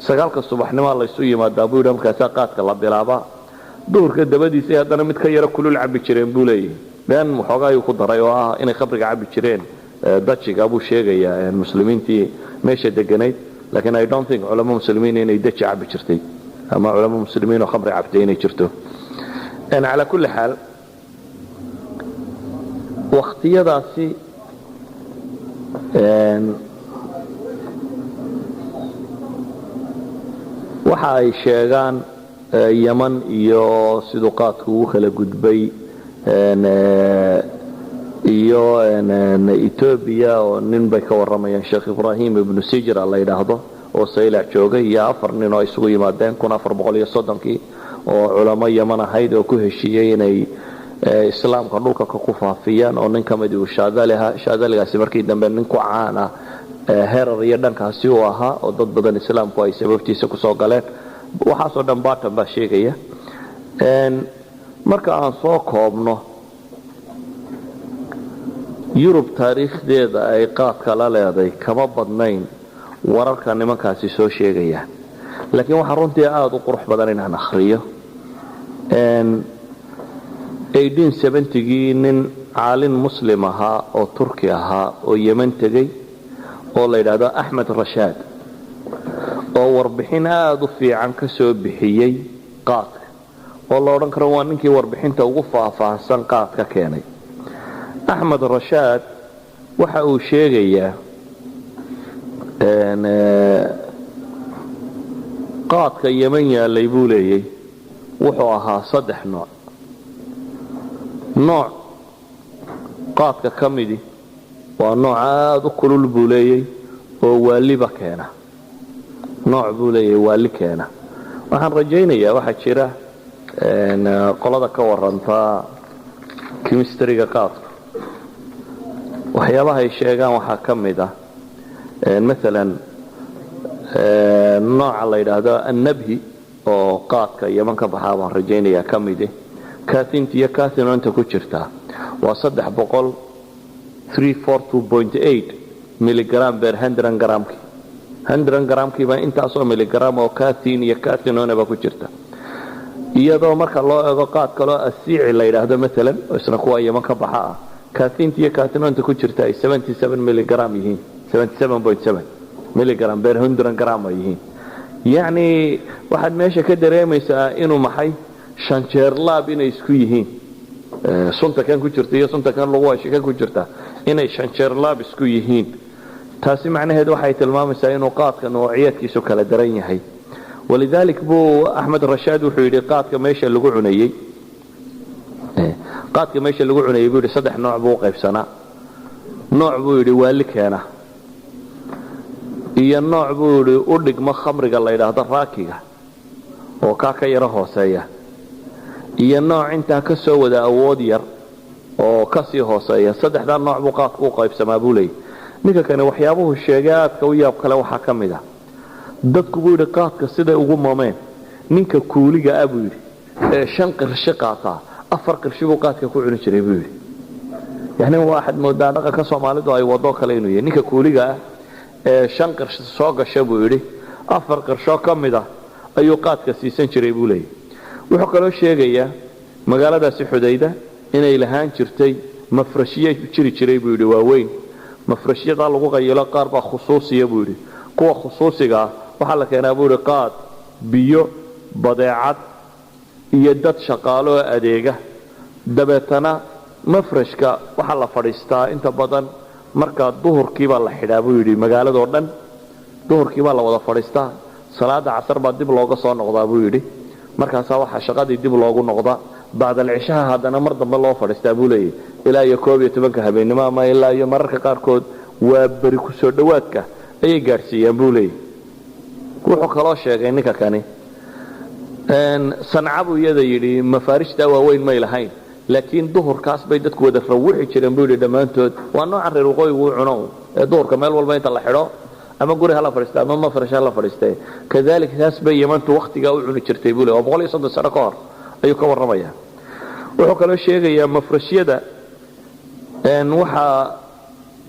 9-ka subaxnimaa laysu yimaadaa, buu yidhi, markaasaa qaadka la bilaabaa. Duhurka dabadiisay haddana mid ka yaro kulul cabbi jireen, buu leeyahay. Been waxoogaa ayuu ku daray oo ah inay khamriga cabbi jireen dajiga buu sheegayaa Muslimiintii meesha deganayd. Laakiin I don't think culamo Muslimiin inay daji cabbi jirtay ama culamo Muslimiin oo khamri cabtay inay jirto. Calaa kulli xaal, wakhtiyadaasi waxa ay sheegaan Yaman iyo siduu qaadku ugu kala gudbay iyo Etoobiya, oo nin bay ka warramayaan Sheekh Ibraahim Ibnu Sijra la yidhaahdo oo Saylac joogay iyo afar nin oo isugu yimaadeen 1430-kii, oo culamo Yaman ahayd, oo ku heshiiyey inay Islaamka dhulka ku faafiyaan, oo nin ka mid uu Shaadaliha. Shaadaligaasi markii dambe nin ku caan ah Herar iyo dhankaasi uu ahaa, oo dad badan Islaamku ay sababtiisa kusoo galeen. Waxaasoo dhan Burton baa sheegaya. Marka aan soo koobno, Yurub taariikhdeeda ay qaadka la leeday kama badnayn wararka nimankaasi soo sheegayaan. Laakiin waxaa runtii aada u qurux badan inaan akhriyo gii nin caalin Muslim ahaa oo Turki ahaa oo Yeman tegey oo la yidhaahdo Axmed Rashaad, Oo warbixin aada u fiican ka soo bixiyey qaadka, oo la odhan karo waa ninkii warbixinta ugu faahfaahsan qaad ka keenay. Axmed Rashaad waxa uu sheegayaa qaadka Yeman yaalay, buu leeyay, wuxuu ahaa saddex nooc. Nooc qaadka ka midi waa nooc aada u kulul, buu leeyay, oo waaliba keena. Nooc, buu leeyahay, waali keena. Waxaan rajaynayaa waxaa jira qolada ka warantaa chemistryga qaadku, waxyaabaha ay sheegaan waxaa ka mid ah maalan nooca la yidhaahdo annabhi oo qaadka Yeman ka baxaa, baan rajaynayaa ka midi, cathinta iyo cathinonta ku jirtaa waa 342.8 milligram per 100 gramki. 100 gramkiiba intaasoo milligram oo cathine iyo cathinone ba ku jirta, iyadoo marka loo eego qaad kaloo asiici la yidhaahdo maalan, oo isna kuwa Yeman ka baxa ah, cathinta iyo cathinonta ku jirta ay 77 milligram yihiin, 77.7 milligram per 100 gram ay yihiin. Yacni waxaad meesha ka dareemaysaa inuu maxay shan jeer laab inay isku yihiin sunta kan ku jirta iyo sunta kan lagu heshay kan ku jirta, inay shan jeer laab isku yihiin. Taasi macnaheedu waxay tilmaamaysaa inuu qaadka noociyadkiisu kala daran yahay. Walidalik buu Axmed Rashaad wuxuu yidhi qaadka meesha lagu cunayey, buu yidhi, saddex nooc buu u qaybsanaa. Nooc, buu yidhi, waali keena, iyo nooc, buu yidhi, u dhigmo khamriga la yidhaahdo raakiga oo kaa ka yaro hooseeya, iyo nooc intaa ka soo wada awood yar oo kasii hooseeya. Saddexdaa nooc buu qaadku u qaybsamaa, buu leeyay ninka kani. Waxyaabuhu sheegay aadka u yaab kale waxaa ka mid ah, dadku, buu yidhi, qaadka siday ugu mameen, ninka kuuliga ah, buu yidhi, ee shan qirshi qaataa, afar qirshi buu qaadka ku cuni jiray, buu yidhi. Yani waxaad moodaa dhaqanka Soomaalidu ay wadoo kale inuu yahay. Ninka kuuliga ah ee shan qirshi soo gasha, buu yidhi, afar qirshoo ka mid ah ayuu qaadka siisan jiray, buu leeyahy. Wuxuu kaloo sheegayaa magaaladaasi Xudayda inay lahaan jirtay mafrashiye jiri jiray, buu yidhi, waaweyn. Mafrashyadaa lagu qayilo qaar baa khusuusiya, buu yidhi. Kuwa khusuusiga ah waxaa la keenaa, buu yidhi, qaad, biyo, badeecad iyo dad shaqaalo oo adeega. Dabeetana mafrashka waxaa la fadhiistaa inta badan markaa duhurkiibaa la xidhaa, buu yidhi. Magaaladoo dhan duhurkiibaa la wada fadhiistaa, salaada casar baa dib looga soo noqdaa, buu yidhi. Markaasaa waxaa shaqadii dib loogu noqdaa bacdal cishaha, haddana mar dambe loo fadhiistaa, buu leeyahy, ilaa iyo 11-ka habeennimo ama ilaa iyo mararka qaarkood waa beri kusoo dhowaadka ayay gaadhsiiyaan, buu leeyahy. Wuxuu kaloo sheegay ninka kani, Sanca, buu iyada yidhi, mafaarijtaa waaweyn may lahayn, laakiin duhurkaas bay dadku wada rawixi jireen, buu yidhi, dhammaantood. Waa nooca reer waqooyigu u cuno ee duhurka meel walba inta la xidho, ama guri hala fadhiista ama mafrash hala fadhiiste. Kadalik taas bay Yemantu wakhtigaa u cuni jirtay, buu le. Waa 130 sano ka hor ayuu ka warramaya. Wuxuu kaloo sheegayaa mafrashyada waxaa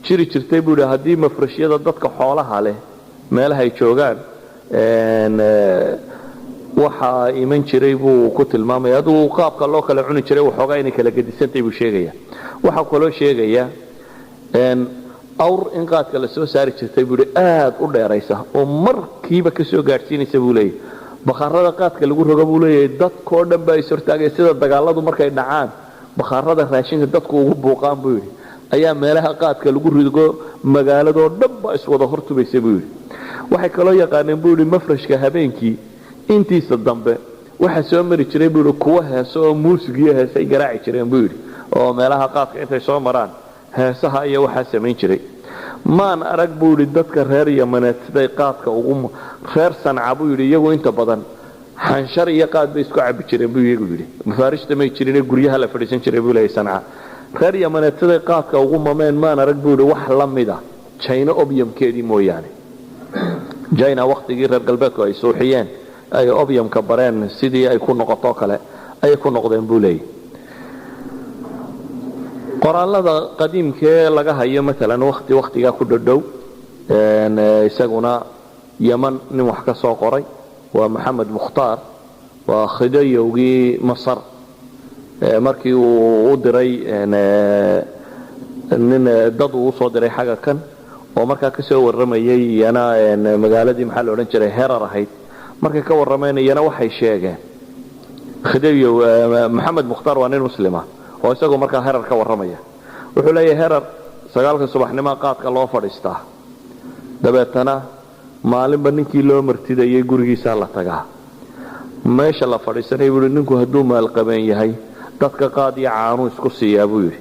jiri jirtay, buu yidhi, haddii mafrashyada dadka xoolaha leh meelaha ay joogaan waxaa iman jiray, buu ku tilmaamaya, aduu qaabka loo kala cuni jiray waxoogaa inay kala gedisantay buu sheegaya. Waxaa kaloo sheegaya awr in qaadka la soo saari jirtay, buu yidhi, aad u dheeraysa oo markiiba ka soo gaadhsiinaysa, buu leeyahy. Bakhaarada qaadka lagu rogo, buu leeyahay, dadkoo dhan baa is hortaagay, sida dagaaladu markay dhacaan bakhaarada raashinka dadku ugu buuqaan, buu yidhi, ayaa meelaha qaadka lagu rigo magaaladoo dhan baa iswada hortubaysa, buu yidhi. Waxay kaloo yaqaaneen, buu yidhi, mafrashka habeenkii intiisa dambe waxaa soo mari jiray, buu yidhi, kuwa heeso oo muusigiyo heesay garaaci jireen, buu yidhi, oo meelaha qaadka intay soo maraan heesaha iyo waxaa samayn jiray. Maan arag, buu yidhi, dadka reer Yamaneed siday qaadka ugu. Reer Sanca, buu yidhi, iyagu inta badan xanshar iyo qaad bay isku cabi jireen, buu iyagu yidhi. Mafaarijta may jirine, guryaha la fadhiisan jiray, buu leeyahay. Sanca reer Yamaneed siday qaadka ugu mameen maan arag, buu yidhi, wax la mida China opiumkeedii mooyaane. China waktigii reer galbeedku ay suuxiyeen, ay opiumka bareen, sidii ay ku noqotoo kale ayay ku noqdeen, buu leeyahy. Qoraalada qadiimkee laga hayo maalan wakti waktigaa ku dhodhow, isaguna Yeman nin wax ka soo qoray waa Maxamed Mukhtaar, waa khidayowgii Masar. Markii uu u diray nin dad uu usoo diray xagga kan Oo markaa kasoo warramayay iyana magaaladii, maxaa la odhan jiray, Herar ahayd, markay ka warrameen iyana waxay sheegeen Khideyo Maxamed Mukhtaar waa nin muslima oo isagoo markaa Herar ka warramaya wuxuu leeyahay: Herar 9-ka subaxnimo qaadka loo fadhiistaa, dabeetana maalinba ninkii loo martidayay gurigiisaa la tagaa. Meesha la fadhiisanay, buu ninku hadduu maalqabeen yahay, dadka qaad iyo caanuu isku siiyaa, buu yidhi.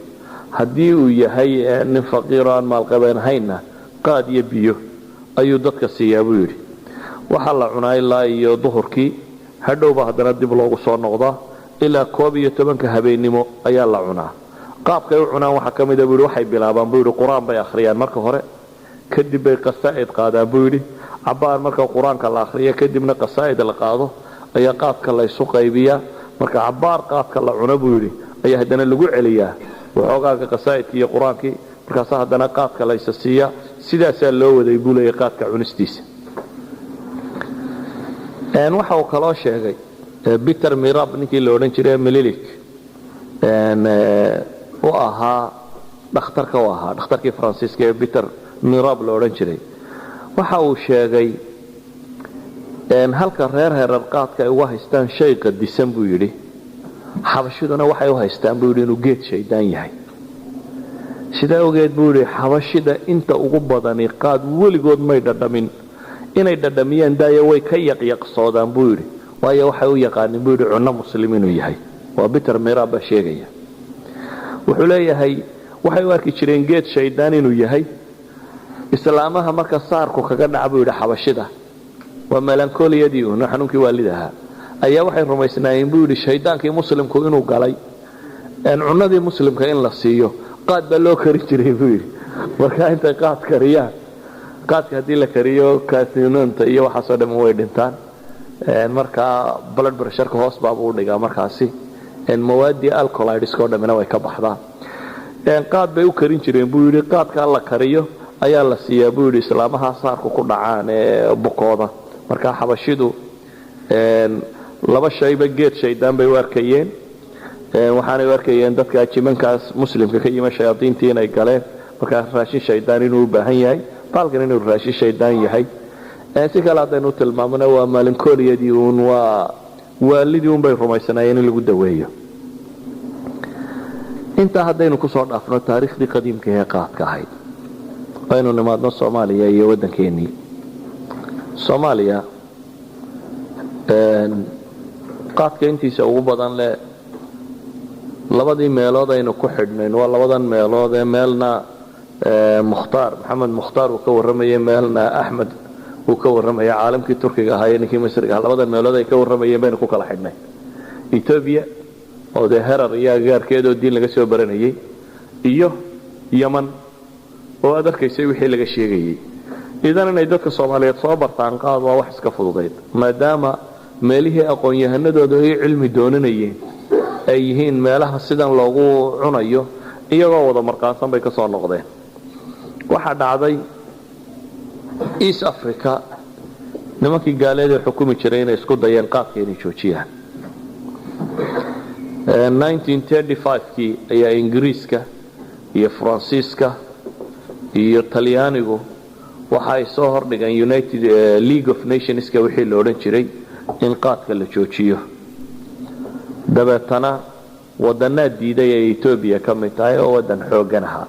Haddii uu yahay nin faqiiro aan maalqabeen ahaynna, qaad iyo biyo ayuu dadka siiyaa, buu yidhi. Waxaa la cunaa ilaa iyo duhurkii. Hadhowba haddana dib loogu soo noqdaa, ilaa 11-ka habeennimo ayaa la cunaa. Qaabkay u cunaan waxaa ka mida, buu yidhi, waxay bilaabaan, buu yidhi, qur-aan bay akhriyaan marka hore, kadib bay qasaa'id qaadaan, buu yidhi. Cabbaan marka qur-aanka la akhriyo, kadibna qasaa'id la qaado, ayaa qaadka la ysu qaybiyaa. Marka cabbaar qaadka la cuno, buu yidhi, ayaa haddana lagu celiyaa waxoogaaga qasaa'idkii iyo qur-aankii, markaasaa haddana qaadka la ysa siiyaa. Sidaasaa loo waday, buu leeyahy, qaadka cunistiisa. Waxa uu kaloo sheegay Peter Mirab, ninkii la odhan jiray Mililik u ahaa dhakhtarka, u ahaa dhakhtarkii Faransiiska ee Peter Mirab la odhan jiray, waxa uu sheegay halka reer Herar qaadka ay uga haystaan shay qadisan, buu yidhi, Xabashiduna waxay u haystaan, buu yidhi, inuu geed shaydaan yahay. Sidaa ogeed, buu yidhi, Xabashida inta ugu badani qaad weligood may dhadhamin. Inay dhadhamiyaan daayo, way ka yaqyaqsoodaan, buu yidhi, waayo waxay u yaqaanin, buu yidhi, cunno muslim inuu yahay. Waa Peter Mirab baa sheegaya. Wuxuu leeyahay waxay u arki jireen geed shaydaan inuu yahay. Islaamaha marka saarku kaga dhaca, buu yidhi, Xabashida, waa melancholiyadii un, xanuunkii waalid ahaa, ayaa waxay rumaysnaayeen, buu yidhi, shaydaankii muslimku inuu galay. Cunadii muslimka in la siiyo qaad baa loo karin jiray, buu yidhi. Markaa intay qaad kariyaan, qaadka haddii la kariyo cathinonta iyo waxaasoo dhan way dhintaan. Markaa blood pressureka hoos baabuu udhigaa. Markaasi mawaadii alkaloidska oo dhammina way ka baxdaa. Qaad bay u karin jireen, buu yidhi. Qaadkaa la kariyo ayaa la siiyaa, buu yidhi, islaamaha saarku ku dhacaan ee bukooda. Marka Xabashidu laba shayba geed shaydaan bay u arkayeen, waxaanay u arkayeen dadka jimankaas muslimka ka yima shayaadiintii inay galeen, markaa raashin shaydaan inuu u baahan yahay, baalkan inuu raashin shaydaan yahay. Si kale haddaynu tilmaamona, waa melancholiyadii uun, waa waalidii un bay rumaysanaayeen in lagu daweeyo. Intaa haddaynu kusoo dhaafno taariikhdii qadiimka ee qaadka ahayd, aynu nimaadno Soomaaliya iyo waddankeenii Soomaaliya. Qaadka intiisa ugu badan leh labadii meelood aynu ku xidhnayn waa labadan meelood ee meelna Mukhtaar, Maxamed Mukhtaar uu ka warramayay, meelna Axmed uu ka warramaya, caalamkii Turkiga ahaa iyo ninkii Misriga ahaa. Labadan meelood ay ka warramayeen baynu ku kala xidhnay: Etoobiya oo dee Herar iyo agagaarkeedoo diin laga soo baranayay, iyo Yaman oo aad arkaysay wixii laga sheegayey. Idan inay dadka Soomaaliyeed soo bartaan qaad waa wax iska fududayd, maadaama meelihii aqoon-yahanadooda ay cilmi doonanayeen ay yihiin meelaha sidan loogu cunayo. Iyagoo wada marqaansan bay ka soo noqdeen. Waxaa dhacday East Africa nimankii gaaleeda xukumi jiray inay isku dayeen qaadka inay joojiyaan. 1935kii ayaa Ingiriiska iyo Faransiiska iyo Talyaanigu waxa ay soo hordhigeen United League of Nationska, wixii la odhan jiray, in qaadka la joojiyo. Dabeetana wadanaa diiday ay Etoobiya ka mid tahay, oo wadan xooggan ahaa.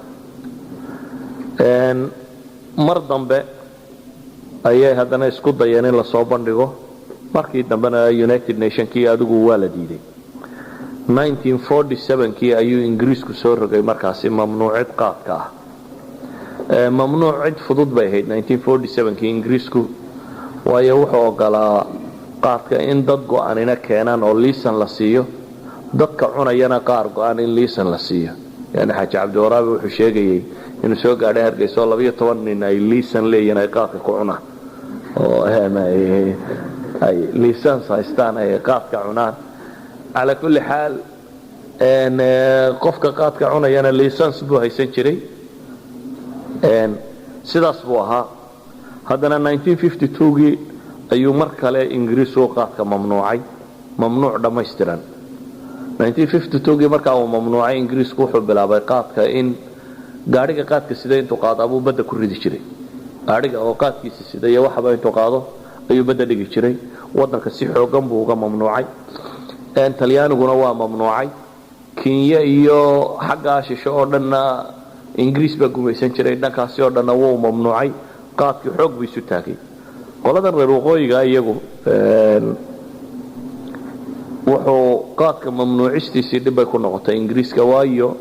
Mar dambe ayay haddana isku dayeen in lasoo bandhigo. Markii dambena United Nationkii adigu waa la diiday. 1947kii ayuu Ingiriisku soo rogay markaasi mamnuucid qaadka ah. Mamnuuc cid fudud bay ahayd 1947kii Ingiriisku, waayo wuxuu ogolaa qaadka in dad go-anina keenaan oo liisan la siiyo, dadka cunayana qaar go-an in liisan la siiyo. Yani Xaaji Cabdiwaraabi wuxuu sheegayey inuu soo gaadhay Hargeysa oo 12 nin ay liisan leeyihin, ay qaadka ku cunaan, oo ay liisans haystaan, ay qaadka cunaan. Calaa kulli xaal, qofka qaadka cunayana liisans buu haysan jiray. Sidaas buu ahaa. Haddana 1952gii ayuu mar kale Ingiriisku qaadka mamnuucay, mamnuuc dhammaystiran. 1952gii markaa uu mamnuucay Ingiriisku, wuxuu bilaabay qaadka in gaadhiga qaadka sida intuu qaadaabuu badda ku ridi jiray. Adhiga oo qaadkiisa sida iyo waxaba intuu qaado ayuu badda dhigi jiray. Wadanka si xoogan buu uga mamnuucay. Talyaaniguna waa mamnuucay. Kenya iyo xaggaa shisho oo dhanna Ingiriis baa gumaysan jiray, dhankaasi oo dhanna wuu mamnuucay. Qaadkii xoog buu isu taagay. Qoladan reer waqooyiga iyagu wuxuu qaadka mamnuucistiisii dhib bay ku noqotay Ingiriiska, waayo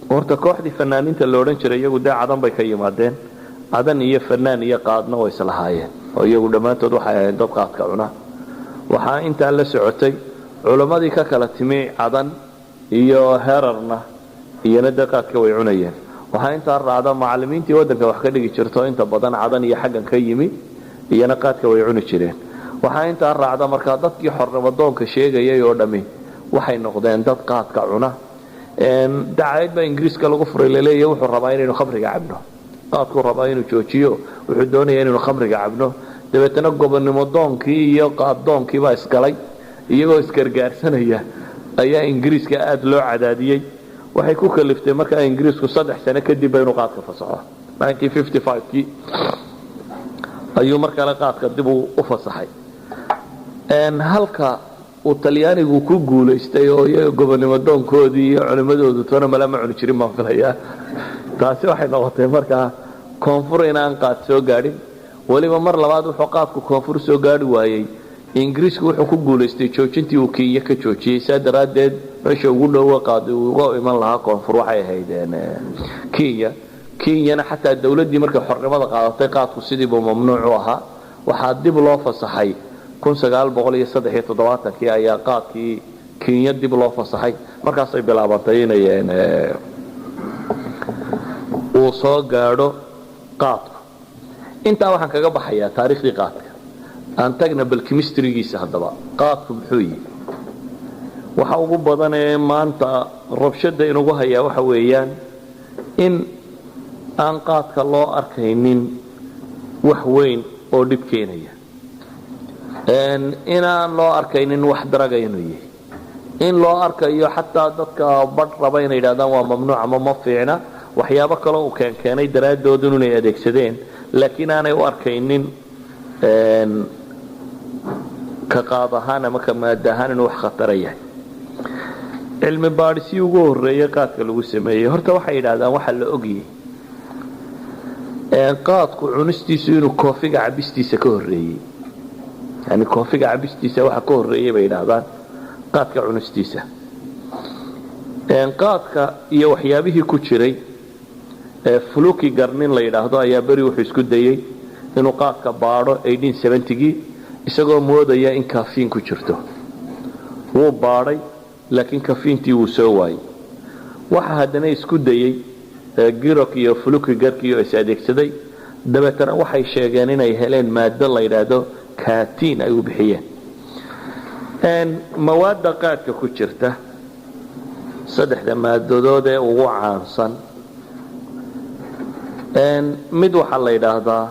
horta kooxdii fanaaniinta la odhan jiray iyagu dee Cadan bay ka yimaadeen. Cadan iyo fanaan iyo qaadna way islahaayeen, oo iyagu dhammaantood waxay ahayn dad qaadka cuna. Waxaa intaa la socotay culammadii ka kala timi Cadan iyo Herarna, iyana dee qaadka way cunayeen. Waxaa intaa raacda macallimiintii waddanka wax ka dhigi jirto, inta badan Cadan iyo xaggan ka yimi, iyana qaadka way cuni jireen. Waxaa intaa raacda markaa dadkii xornimadoonka sheegayay oo dhammi waxay noqdeen dad qaadka cuna. Dacaayad baa Ingiriiska lagu furay, laleeyahy wuxuu rabaa inaynu khamriga cabno, qaadkuu rabaa inuu joojiyo, wuxuu doonaya inaynu khamriga cabno. Dabeetana gobonnimo doonkii iyo qaaddoonkii baa isgalay. Iyagoo isgargaarsanaya ayaa Ingiriiska aada loo cadaadiyey. Waxay ku kaliftay markaa Ingiriisku 3 sano kadib inuu qaadka fasaxo. Kii ayuu mar kale qaadka dib u fasaxay, halka uu Talyaanigu ku guulaystay oo iyaga gobonnimo doonkoodii iyo culimmadoodu toona mala ma cuni jirin baan filayaa. Taasi waxay noqotay markaa koonfur inaan qaad soo gaadhin. Weliba mar labaad wuxuu qaadku koonfur soo gaadhi waayey, Ingiriisku wuxuu ku guulaystay joojintii uu Kenya ka joojiyey. Saa daraaddeed meesha ugu dhowa qaad uga iman lahaa koonfur waxay ahayd Kenya. Kenyana xataa dawladdii markay xornimada qaadatay qaadku sidiibuu mamnuuc u ahaa. Waxaa dib loo fasaxay kii ayaa qaadkii Kenya dib loo fasaxay. Markaasay bilaabantay inay uu soo gaadho qaadku. Intaa waxaan kaga baxayaa taariikhdii qaadka. Aan tagna bal chemistrygiisa. Haddaba qaadku muxuu yihi? Waxa ugu badan ee maanta rabshada inugu hayaa waxa weeyaan in aan qaadka loo arkaynin wax weyn oo dhib keenaya, inaan loo arkaynin wax daraga inuu yahay, in loo arkayo xataa dadka badh raba inay yidhahdaan waa mamnuuc ama ma fiicna, waxyaabo kaloo uu keenkeenay daraaddood inay adeegsadeen, laakiin aanay u arkaynin ka qaad ahaan ama ka maada ahaan inuu wax khatara yahay. Cilmi baadhisii ugu horreeyey qaadka lagu sameeyey horta waxay yidhahdaan waxaa la ogyay qaadku cunistiisu inuu coffeega cabistiisa ka horreeyey. Yani coffeega cabistiisa waxa ka horreeyey bay yidhaahdaan qaadka cunistiisa. Qaadka iyo waxyaabihii ku jiray, Flückiger nin la yidhaahdo ayaa beri wuxuu isku dayey inuu qaadka baadho gii, isagoo moodaya in caffeine ku jirto. Wuu baadhay, laakiin caffeintii wuu soo waayey. Waxa haddana isku dayey Gierok iyo Flückigerkii oo is adeegsaday. Dabeetana waxay sheegeen inay heleen maado la yidhaahdo cathine ay u bixiyeen. Mawaadda qaadka ku jirta, saddexda maadadood ee ugu caansan, mid waxaa la yidhaahdaa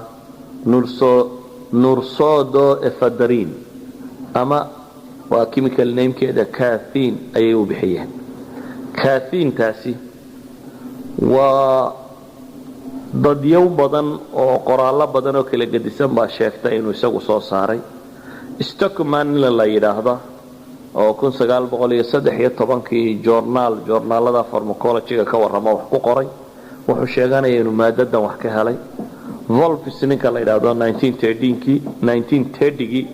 norpseudoephedrine, ama waa chemical namekeeda, cathine ayay u bixiyeen. Cathinetaasi waa dadyow badan oo qoraallo badan oo kala gedisan baa sheegta inuu isagu soo saaray. Stockman la yidhaahda oo kii joornaal joornaalada pharmacologyga ka warrama wax ku qoray wuxuu sheeganaya inuu maadadan wax ka helay. Wolfs ninka la yidhaahdo kii gii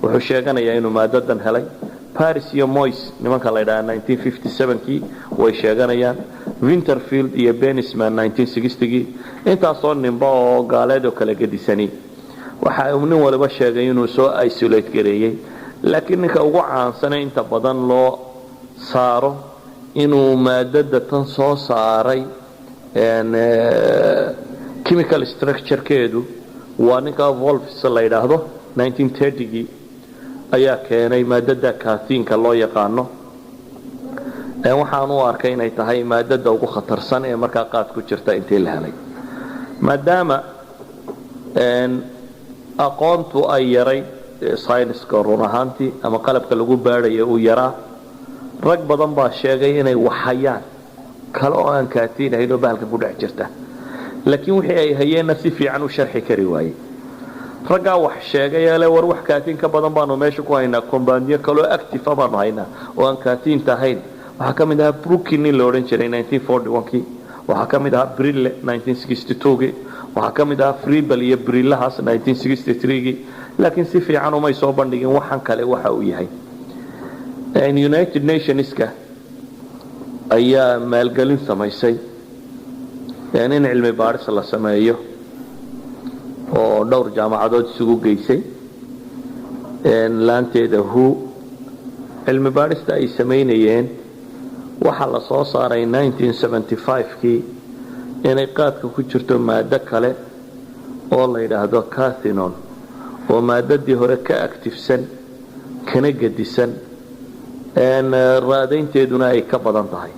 wuxuu sheeganayaa inuu maadadan helay. Paris iyo Moyes nimanka la yidhahda kii way sheeganayaan. Winterfield iyo Benisman gii. Intaasoo ninba oo gaaleed oo kala gedisani waxa uu nin waliba sheegay inuu soo isolate gareeyey, laakiin ninka ugu caansane inta badan loo saaro inuu maadada tan soo saaray chemical structurekeedu waa ninka Wolfs la yidhaahdo. Gii ayaa keenay maadada cathineka loo yaqaano. Waxaan u arkay inay tahay maadada ugu khatarsan ee markaa qaad ku jirta intii la helay, maadaama aqoontu ay yaray, sayniska run ahaantii ama qalabka lagu baadhaya uu yaraa. Rag badan baa sheegay inay waxhayaan kale oo aan cathine ahayn oo bahalkan ku dhex jirta. Laakiin wixii ay hayeenna si fiican u sharxi kari waayey. Raggaa wax sheegay ee le war wax cathine ka badan baanu meesha ku haynaa, compoundyo kaloo active baanu haynaa oo aan cathineta ahayn, waxaa ka mid ahaa Brooking nin la odhan jiray 1941kii, waxaa ka mid ahaa Brille 1962gii, waxaa ka mid ahaa Fribble iyo Brillehaas 1963gii. Laakiin si fiican umay soo bandhigin waxan kale waxa uu yahay. United Nationska ayaa maalgelin samaysay in cilmi baadhis la sameeyo oo dhowr jaamacadood isugu geysay laanteeda WHO. Cilmi baadhista ay samaynayeen waxaa la soo saaray 1975kii inay qaadka ku jirto maaddo kale oo la yidhaahdo cathinone, oo maadadii hore ka activesan kana gedisan, raadaynteeduna ay ka badan tahay.